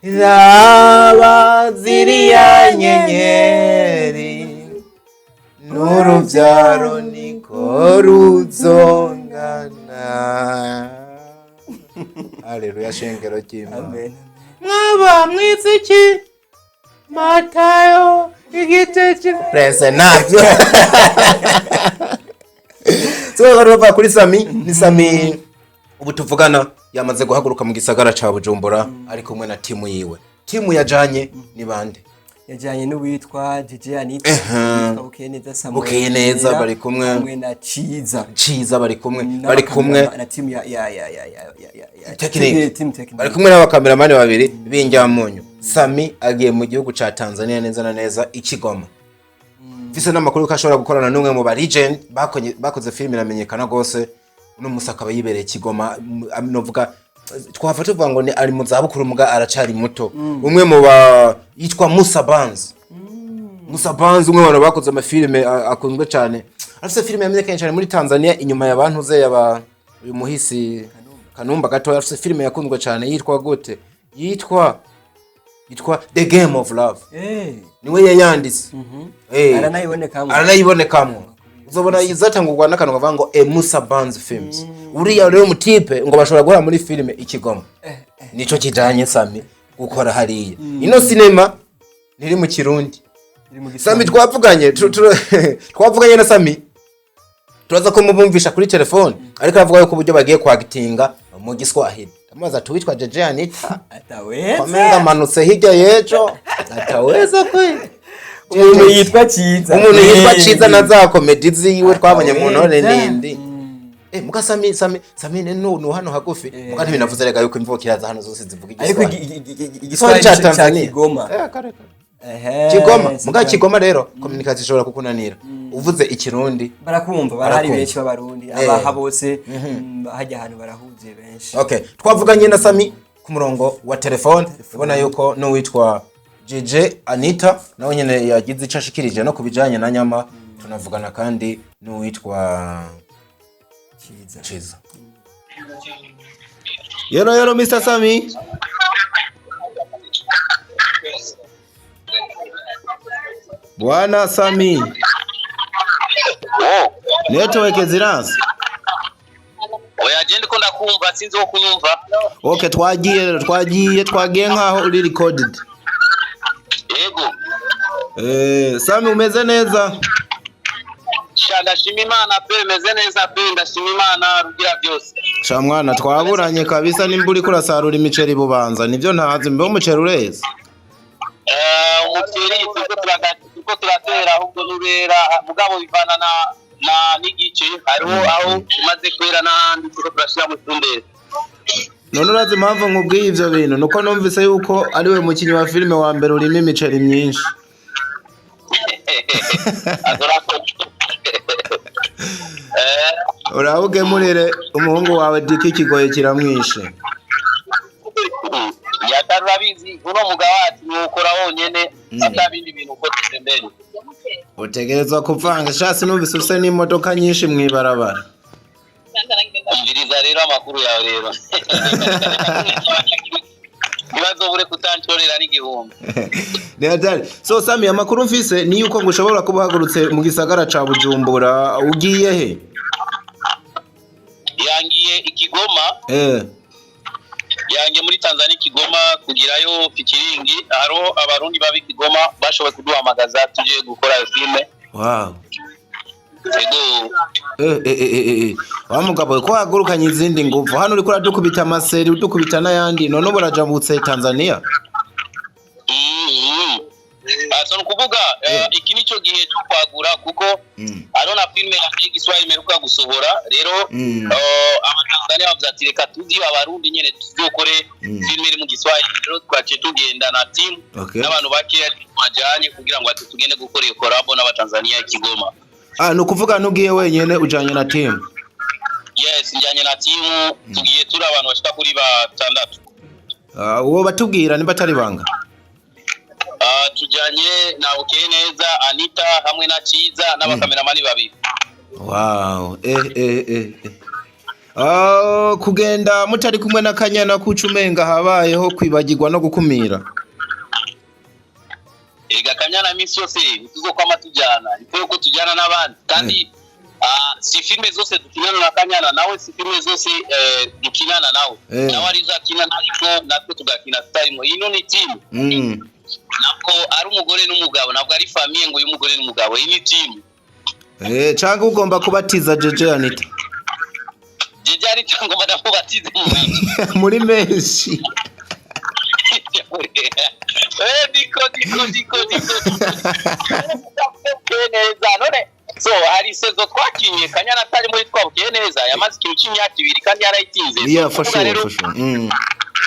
raba ziriya nyenyeri n'urubyaro niko ruzongana. Haleluya, shengero ry'Imana. Amen. Mwaba mwize iki? Matayo igice. Prese nabyo so bava kuri Sami. Ni Sami ubu tuvugana yamaze guhaguruka mu gisagara ca Bujumbura, ari kumwe na timu yiwe. Timu yajanye ni bande? Yajyanye n'uwitwa DJ Anita, witwa Bukeneza Samuel. Bukeneza bari kumwe. Hamwe na Ciza. Ciza bari kumwe, bari kumwe. Na team ya Technique. Team technique. Bari kumwe n'abakameramani babiri b'injyamunyu. Sami agiye mu gihugu ca Tanzania, neza na neza i Kigoma. Mfise n'amakuru ko ashobora gukorana n'umwe mu ba legend bakoze filime iramenyekana rwose. Uno musi akaba yibereye i Kigoma. Novuga twava tuvuga ngo ni ari mu zabukuru, muga aracari muto. Umwe mu ba yitwa Musa Banz. Musa Banz, umwe mu bantu bakoze amafilime akunzwe cyane. Afise filime yamenyekanye cyane muri Tanzania inyuma ya bantuze yaba uyu muhisi Kanumba gatoya. Afise filime yakunzwe cyane yitwa gute? Yitwa The Game of Love. Niwe yayanditse. Aranayibonekamwo. Aranayibonekamwo. Uzobona izatangurwa n'akantu kavuga ngo e Musa Banz Films. Uriya rero mutipe ngo bashobora guhora muri filime i Kigoma. Nico kijanye Sami gukora hariya. Ino sinema ntiri mu Kirundi. Iri mu Sami Giswahili. twavuganye twavuganye na Sami, turaza ko mubumvisha kuri telefone, ariko aravuga yuko uburyo bagiye kwagitinga mu Giswahili. Amaze ati witwa Jeje Anita Ataweza. kwamenga amanutse hirya y'ejo ataweza kweli. Umuntu yitwa Ciza. Umuntu yitwa Ciza na za komedi ziwe twabonye mu ntore Ataweza. nindi. Muga Sami, Sami, Sami ni hano hagufi, muga ntibinavuze rega yuko imvukira za hano zose zivuga Ariko Igiswahili. Igiswahili Igiswahili ca ca Tanzania. Kigoma. Kare kare. Ehe, Kigoma, si muga Kigoma rero communication ishobora kukunanira uvuze Ikirundi. Barakumva, barahari. Barakumva. Benshi b'Abarundi abaha bose, hajya ahantu barahuze benshi. Okay, twavuganye na Sami ku murongo wa telefone. Ubona yuko n'uwitwa JJ Anita nawe nyene yagize ico ashikirije no kubijanye na nyama. Tunavugana kandi n'uwitwa Ciza. Ciza. Yero yero, Mr. Sami. Bwana Sami. Network ziranse. Oya, je ndiko ndakumva, sinzi wo kunyumva. Okay, twagiye rero, twagiye nkaho uri recorded. Yego. Sami, umeze neza? Sha, ndashima Imana pe, meze neza pe, ndashima Imana rugira byose. Sha mwana, twaburanye kabisa. Nimba uriko urasarura imiceri Bubanza nivyo ntazi, mbe umuceri ureze? Umuceri turiko turatera, ahubwo nubera mugabo bivana na n'igice. Hariho aho umaze kwera n'ahandi turiko turashira mu ifumbire. None urazi impamvu nkubwiye ivyo bintu? Nuko numvise yuko ari we mukinyi wa filime wa mbere urima imiceri myinshi. Azorakoze. Urabugemurire umuhungu wawe Diki, ikigoye kiramwishe. Yatari urabizi, uno mugabo wacu niwukora wonyene ata bindi bintu uko tutembere. Utegerezwa kuvanga shasi. Numvise ufise n'imodoka nyinshi mw'ibarabara. Umviriza rero amakuru yawe rero, ntibazobure kutanshorera n'igihumbi. Ni hatari. So Sami, amakuru mfise ni yuko ngo ushobora kuba uhagurutse mu gisagara ca Bujumbura, ugiye he? Yangiye ikigoma. Yangiye muri Tanzania, Kigoma, kugirayo fikiringi. Hariho Abarundi baba i Kigoma bashoboye kuduhamagaza tuje gukora filime. Ego. Wa mugabo, ko wahagurukanye izindi nguvu hano, uriko uradukubita amaseri, udukubita n'ayandi, none ubu urajabutse Tanzania. So ni ukuvuga iki nico gihe cyo kwagura, kuko hariho na filime y'igiswahili imeruka gusohora. Rero Abatanzania bavuze ati: "Reka tuzi Abarundi nyene tuzokore filime iri mu Giswahili." Rero twaciye tugenda na team n'abantu bakeya twajanye kugira ngo ati tugende gukora iyo collabo n'Abatanzania i Kigoma. Ah, ni ukuvuga ntugiye wenyene, ujanye na team? Yes, njanye na team, tugiye turi abantu bashika kuri batandatu. Ah, uwo batubwira nimba atari banga? Ah, tujanye na Bukeneza Anita hamwe na Ciza n'abakameramani babiri. Wow. Ah, kugenda mutari kumwe na Kanyana, kuca umenga habayeho kwibagirwa no gukumira. Ega Kanyana minsi yose ntituzokwama tujyana, nitwe ko tujyana n'abandi kandi si filime zose dukinana na Kanyana nawe, si filime zose dukinana nawe. Nawe arizo akina ariko natwe tugakina tutarimo. Ino ni team. Ntabwo ari umugore n'umugabo, ntabwo ari famille ngo y'umugore n'umugabo, iyi ni team. Canke ugomba kubatiza Jeje Anita? Jeje Anita ngomba ndamubatize mu biki? Muri menshi. Diko diko diko diko diko neza. None so hari saison twakinye Kanyana atari muri, twabukeye neza, yamaze ikintu cy'imyaka 2 kandi yarayitinze. So, Yeah, for kuvuga sure, rero, for sure.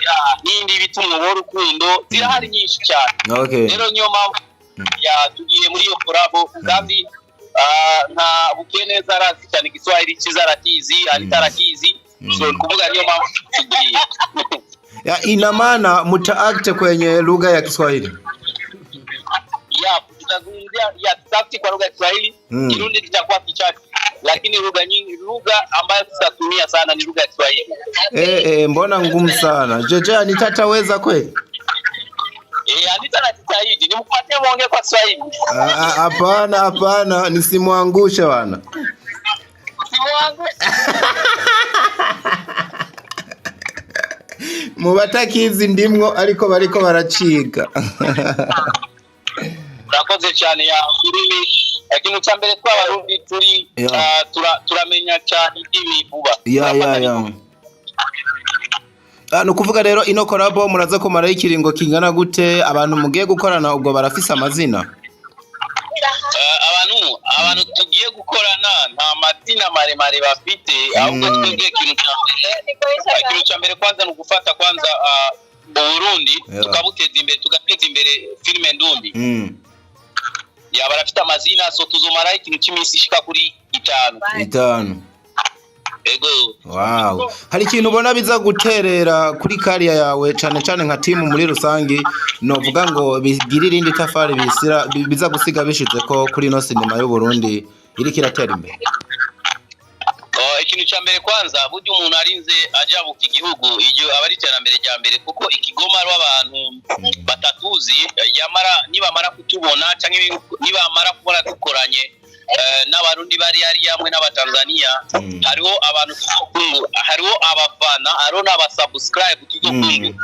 Ya, n'indi bita umwobo w'urukundo, zirahari nyinshi cyane. Rero niyo mpamvu ya tugiye muri iyo collabo kandi nka Bukeneza arazi cyane Igiswahili, cyiza arakizi, Anita arakizi. So ni kuvuga niyo mpamvu tugiye. Ya, ina maana mutaact kwenye lugha ya Kiswahili. Ya, tutazungumzia, ya, tutaact kwa lugha ya Kiswahili. Kirundi kitakuwa kichache, lakini lugha nyingi, lugha ambayo tutatumia sana ni lugha ya Kiswahili. Mbona ngumu sana? Jeje Anita ataweza kweli? Anita anajitahidi, nimpatie muongee kwa Kiswahili. Ah, ah, hapana, hapana, nisimwangushe bana. Simwangu. Mu batakizi ndimwo, ariko bariko baraciga. Urakoze cyane. Ya, ururimi, ikintu cya mbere tw'Abarundi turi turamenya cyane indimi vuba. Ya. Ah, ni ukuvuga rero ino collabo muraza kumaraho ikiringo kingana gute? Abantu mugiye gukorana ubwo barafise amazina? Abantu tugiye gukorana nta mazina maremare bafite, ahubwo twebwe ikintu cya mbere kwanza ni ugufata kwanza Uburundi, tukabuteza imbere, tugateza imbere filime ndundi. Ya, barafite amazina. So tuzomaraho ikintu cy'iminsi ishika kuri 5. 5. Ego. Wow. Hari ikintu ubona biza guterera kuri carrière yawe, cane cane nka team muri rusangi, novuga ngo bigira irindi tafari bisira biza gusiga bishize ko kuri ino sinema y'u Burundi iriko iratera imbere? Oh, ikintu cya mbere kwanza, burya umuntu arinze ajabuka igihugu, iryo aba ari iterambere rya mbere, kuko ikigoma ari abantu batatuzi. Yamara nibamara kutubona cyangwa nibamara kubona dukoranye n'Abarundi bari hariya hamwe n'Abatanzania, hariho abantu tuzokungura, hariho abafana, hariho n'abasubscribe tuzokungura.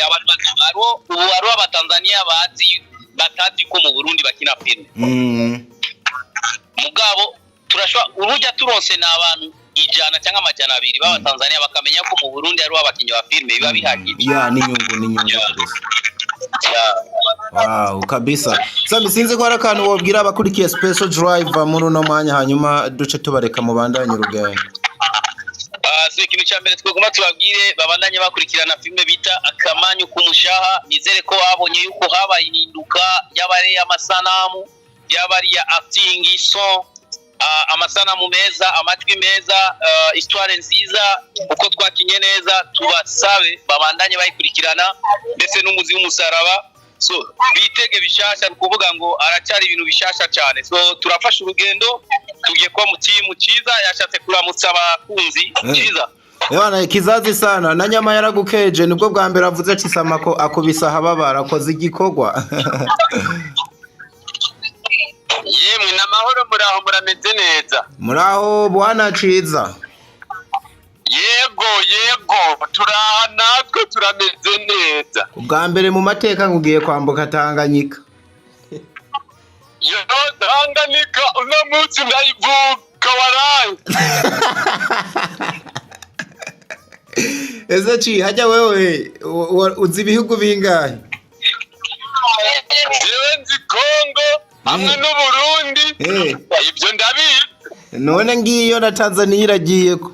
Abantu hariho ubu hariho Abatanzania bazi batazi ko mu Burundi bakina filime. Mugabo turashobora urujya turonse ni abantu 100 cyangwa 200 b'Abatanzania bakamenya ko mu Burundi hariho abakinnyi ba filime, biba bihagije. Ya, ni inyungu, ni inyungu kabisa. Wow, kabisa. Sami, sinzi ko hari akantu wobwira abakurikiye Special Driver muri uno mwanya, hanyuma duce tubareka mu bandanye urugendo. Ah, so ikintu cya mbere twagomba tubabwire, babandanye bakurikirana filime bita Akamanyu k'Umushaha. Nizere ko babonye yuko habaye ihinduka, yaba ari amasanamu, yaba ari iya acting, son, amasanamu meza, amajwi meza, histoire nziza, uko twakinye neza. Tubasabe babandanye bayikurikirana, ndetse n'umuzi w'umusaraba. So bitege bishasha, ni ukuvuga ngo aracyari ibintu bishasha cyane. So turafashe urugendo, tugiye kuba mu timu cyiza. Yashatse kuramutsa abakunzi. Cyiza. Ewana, kizazi sana na nyama yaragukeje, nibwo bwa mbere avuze ati Samako akubisa ahababara, akoze igikorwa. Yemwe, n'amahoro, muraho, murameze neza? Muraho bwana Ciza. Yego, turaha natwe turameze neza. Ubwa mbere mu mateka ngugiye kwambuka Tanganyika. Yo, Tanganyika uno munsi ndayivuka waraye. Ese ci hajya wewe uzi ibihugu bingahe? Jewe nzi Kongo hamwe n'Uburundi. Ibyo ndabizi. None ngiyo na Tanzania iragiyeko.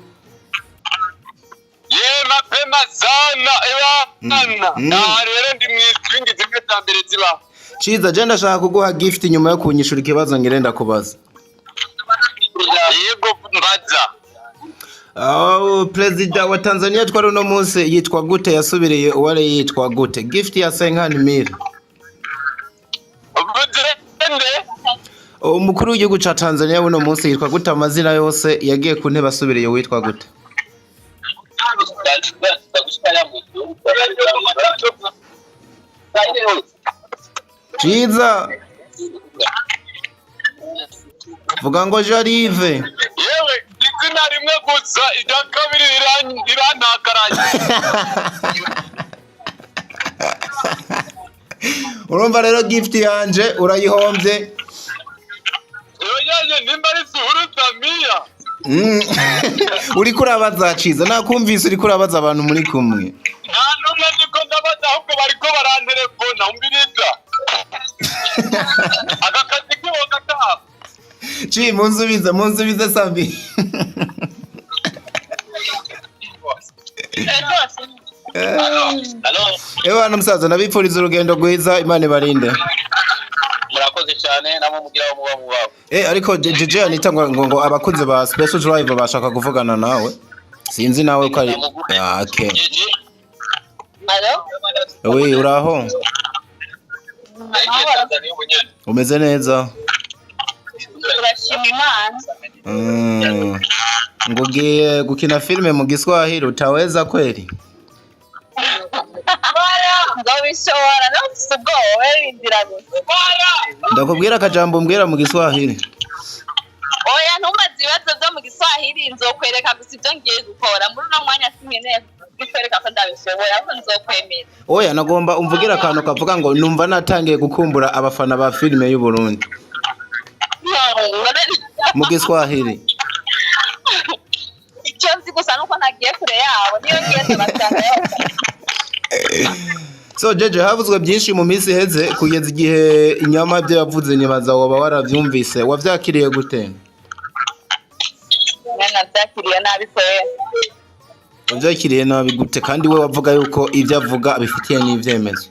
Ye, mapema sana ebana. Aha rero ndi mw'iswingi zimwe za mbere zibaho. Ciza, je ndashaka kuguha gift nyuma yo kunyishura ikibazo ngire ndakubaza. Yego, mbaza. Oh, perezida wa Tanzania twari uno munsi yitwa gute? Yasubiriye uwari yitwa gute? Gift ya 50,000. Uvuze nde? Umukuru w'igihugu ca Tanzania uno munsi yitwa gute? Amazina yose, yagiye ku ntebe asubiriye witwa gute? Ciza, vuga ngo j'arrive. Yewe, izina rimwe gusa, irya kabiri rirantakaranye. Urumva rero gift yanje urayihombye. Yoyeye, nimba ari Suhuru Samiya. Uriko urabaza Ciza, nakumvise uriko urabaza abantu muri kumwe. Nta n'umwe niko ndabaza, ahubwo bariko barantelefona. Umviriza, aka kazi kiwo gataha. Ci munsubize, munsubize Sami. Alo. Ewa musaza, nabipfuriza urugendo rwiza, Imana ibarinde. Murakoze cyane, namwe mugira aho muba mubaho. Ariko jeje Anita ngo abakunzi ba Special Drive bashaka kuvugana nawe. Sinzi nawe ko ari. Ah, okay. Alo? Oui, uraho? Umeze neza? Turashima Imana. Ngo ugiye gukina filime mu Giswahili, utaweza kweli? Ngo bishobora no ufise ubwoba, rindira gusa. Ndakubwira akajambo mbwira mu Giswahili. Oya, ntumbaze ibibazo byo mu Giswahili, nzokwereka gusa ibyo ngiye gukora. Muri uno mwanya sinkeneye kukwereka ko ndabishobora, ahubwo nzokwemeza. Oya, nagomba umvugira akantu kavuga ngo numva natangiye gukumbura abafana ba filime y'u Burundi mu Giswahili. Icyo nzi gusa nuko ntagiye kure yabo, niyo ngiye ndabasanga. So Jeje, havuzwe byinshi mu minsi iheze kugeza igihe inyama ibyo yavuze, nibaza woba warabyumvise, wavyakiriye gute? Nabyakiriye nabi kwera. Wavyakiriye nabi gute kandi we wavuga yuko ibyo avuga abifitiye n'ivyemezo?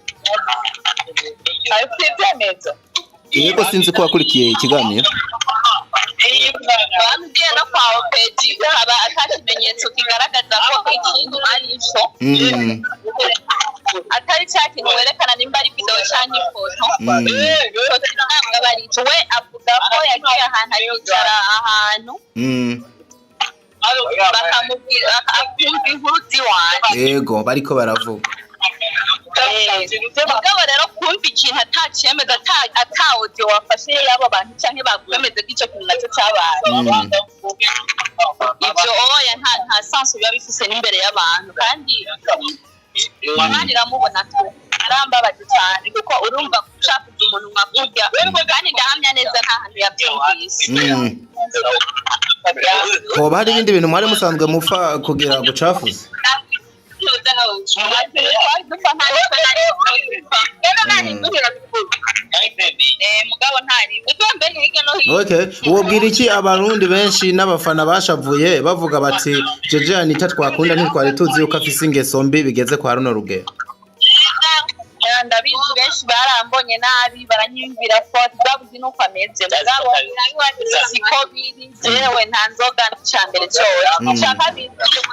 Abifitiye ibyemezo? Yego, sinzi ko wakurikiye ikiganiro. Bambwiye no kwa opeji ukaba ata kimenyetso kigaragaza ko ikintu ari ico, atari cya kintu werekana nimba ari video canke ifoto. Ntabwo aba ari ico. We avuga ko yagiye ahantu akicara ahantu, bakamubwira, akumva inkuru z'iwanje. Yego, bariko baravuga. Mugabo rero kumva ikintu atacemeza, ata audio wafashe y'abo bantu canke bakwemeze ko ico kintu nacyo cabaye, ivyo oya, nta sense biba bifise n'imbere y'abantu. Kandi Imana iramubona tu, arambabaje cyane kuko urumva gucafuza umuntu nka kurya, kandi ndahamya neza nta hantu yabyumvise. Hoba hari ibindi bintu mwari musanzwe mupfa kugira gucafuze? Dupfa nta mugabo ntari hirya no hino. Okay, wobwira iki abarundi benshi n'abafana bashavuye bavuga bati Jeje Anita twakunda ntitwari tuzi yuko afise ingeso mbi bigeze kwa runo rugero? Ndabizi, benshi barambonye nabi, baranyiyumvira ko babuze nuko ameze, mugabo siko biri. Jewe nta nzoga ca mbere cose. Ica kabiri,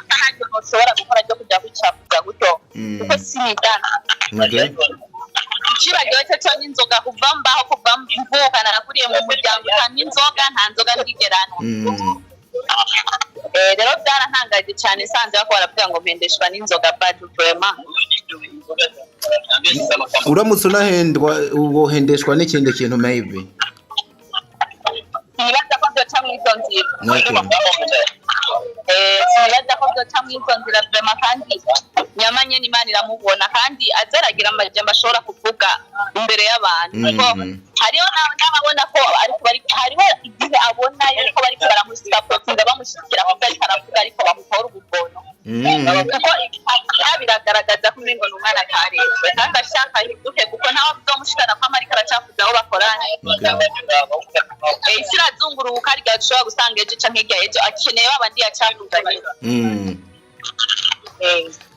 ntacyo ntushobora gukora ryo kujya kwicafuza gutyo, kuko sinigana. Icibagiwe cyo cyo n'inzoga, kuva mbaho, kuva mvuka, nakuriye mu muryango utanywa inzoga, nta nzoga ndigeranwa. Rero byarantangaje cyane sanze bako baravuga ngo mpendeshwa n'inzoga, but vraiment. Uramutse unahendwa, wohendeshwa n'ikindi kintu maybe? Sinibaza ko byoca muri izo nzira. Sinibaza ko byoca muri izo nzira vraiment, kandi nyama. nyene Imana iramubona, kandi azaragira amajambo ashobora kuvuga imbere y'abantu, kuko hariho n'ababona ko ariko bari, hariho igihe abona yuko bariko baramusapotinga, bamushyigikira kuko ariko aravuga, ariko bamukora ubugono, kuko ibiha biragaragaza ko umengo ni umwana atarezwe, kandi ashaka ahinduke, kuko ntawe bizomushikana ko ariko aracafuza aho bakoranye. Isi irazunguruka, harya ushobora gusanga ejo canke hirya ejo akeneye babandi yacafuza nyene.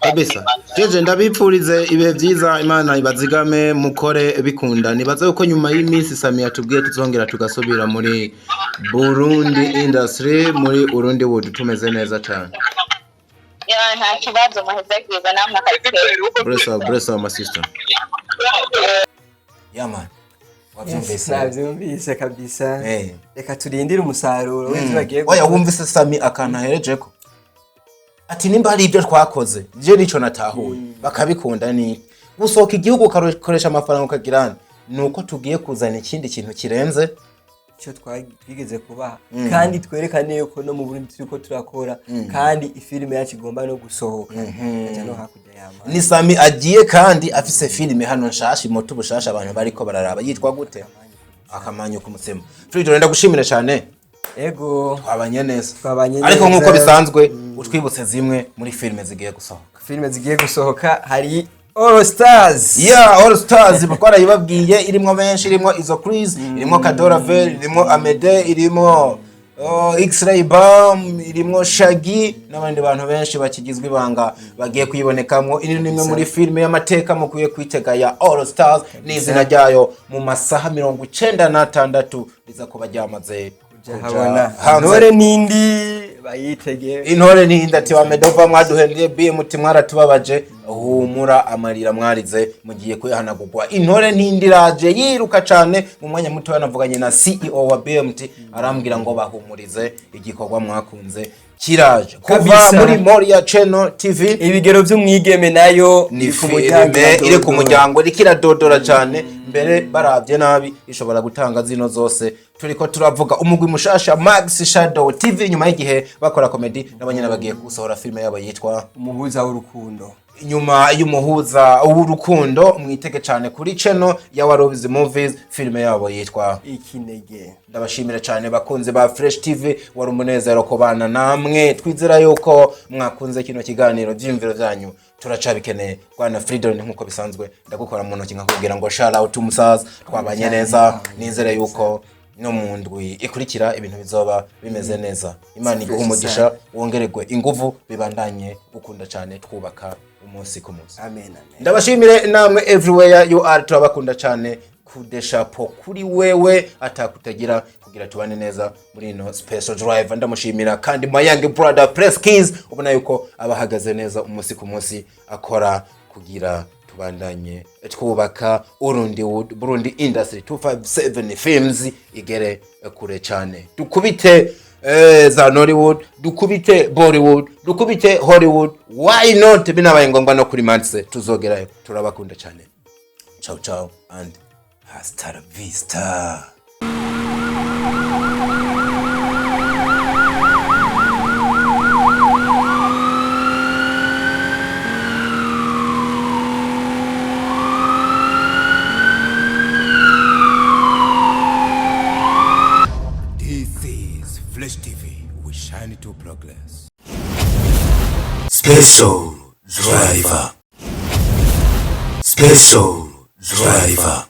Kabisa, jeje ndabipfurize ibihe byiza, Imana ibazigame, mukore bikunda. Nibaza yuko nyuma y'iminsi Sami yatubwiye tuzongera tugasubira muri Burundi industry, muri Urundi Wood, tumeze neza cyane. Ya, nta kibazo, muhezagirwa namwe akazi. Bless up, bless up, my sister. Yeah man, wabyumvise? Navyumvise kabisa. Reka turindire umusaruro w'ivyo bagiye Oya, gukora. Wumvise Sami akantu aherejeko ati nimba hari ibyo twakoze, je nico natahuye bakabikunda, ni gusohoka igihugu ukakoresha amafaranga ukagira, ni uko tugiye kuzana ikindi kintu kirenze Icyo twigeze kubaha, kandi twerekane yuko no mu Burundi turiko turakora, kandi ifilime yacu igomba no gusohoka ikaja no hakurya y'amazi. Ni Sami agiye kandi afise filime hano nshasha, imoto ubushasha abantu bariko bararaba, yitwa gute? Akamanyu k'umutsima. Frido, ndagushimire cyane. Ego. Twabanye neza. Twabanye Ariko neza. nk'uko bisanzwe, utwibutse zimwe muri filime zigiye gusohoka. Filime zigiye gusohoka hari All Stars. Yeah, All Stars twarayibabwiye, irimwo benshi, irimwo izo Chris, irimwo Kadora Vel, irimwo Amede, irimwo X-Ray Bam, irimwo Shaggy n'abandi bantu benshi bakigizwe ibanga bagiye kuyibonekamwo. Iri ni imwe muri filime y'amateka mukwiye kwitega ya All Stars, n'izina ryayo mu masaha 96 riza kuba ryamaze kuja Habona. hanze. Intore n'indi bayitege. Intore n'indi ati wa Medova mwaduhendiye BMT, mwaratubabaje, humura, amarira mwarize mugiye kuyahanagurwa. Intore n'indi iraje yiruka cane mu mwanya muto. Yanavuganye na CEO wa BMT, arambwira ngo bahumurize, igikorwa mwakunze kiraje kuva Kabisa. muri Moria Channel TV. Ibigero by'umwigeme nayo Ni iri ku muryango, filime iri ku iradodora. muryango, iriko iradodora cane, mbere baravye nabi ishobora gutanga zino zose turiko turavuga. Umugwi mushasha Max Shadow TV, nyuma y'igihe bakora comedy, nabo nyene bagiye gusohora filime yabo yitwa Umuhuza w'urukundo. Inyuma y'umuhuza w'urukundo, mwitege cane kuri channel ya Warobizi Movies filime yabo yitwa Ikinege. Ndabashimira cyane bakunze ba Fresh TV, wari umunezero kubana namwe. Twizera yuko mwakunze kino kiganiro, byiyumviro byanyu turacabikeneye. Bwana Freedom, nk'uko bisanzwe ndagukora mu ntoki nkakubwira ngo shout out umusaza, twabanye neza. Nizere yuko no mu ndwi ikurikira ibintu bizoba bimeze neza. Imana iguhe umugisha, wongererwe inguvu, bibandanye gukunda cyane, twubaka umunsi ku munsi. Amen, amen. Ndabashimire namwe everywhere you are, turabakunda cyane. Kudeshapo kuri wewe atakutagira kugira tubane neza muri ino special drive. Ndamushimira kandi my young brother Press Keys, ubona yuko abahagaze neza umunsi ku munsi, akora kugira tubandanye twubaka Urundi Wood, Burundi Industry 257 Films igere kure cyane, dukubite za Nollywood, dukubite Bollywood, dukubite Hollywood, why not? Binabaye ngombwa no kuri Manse tuzogerayo. Turabakunda cyane. Ciao ciao and hasta la vista. This is Flash TV. We shine to progress. Special Driver. Special Driver.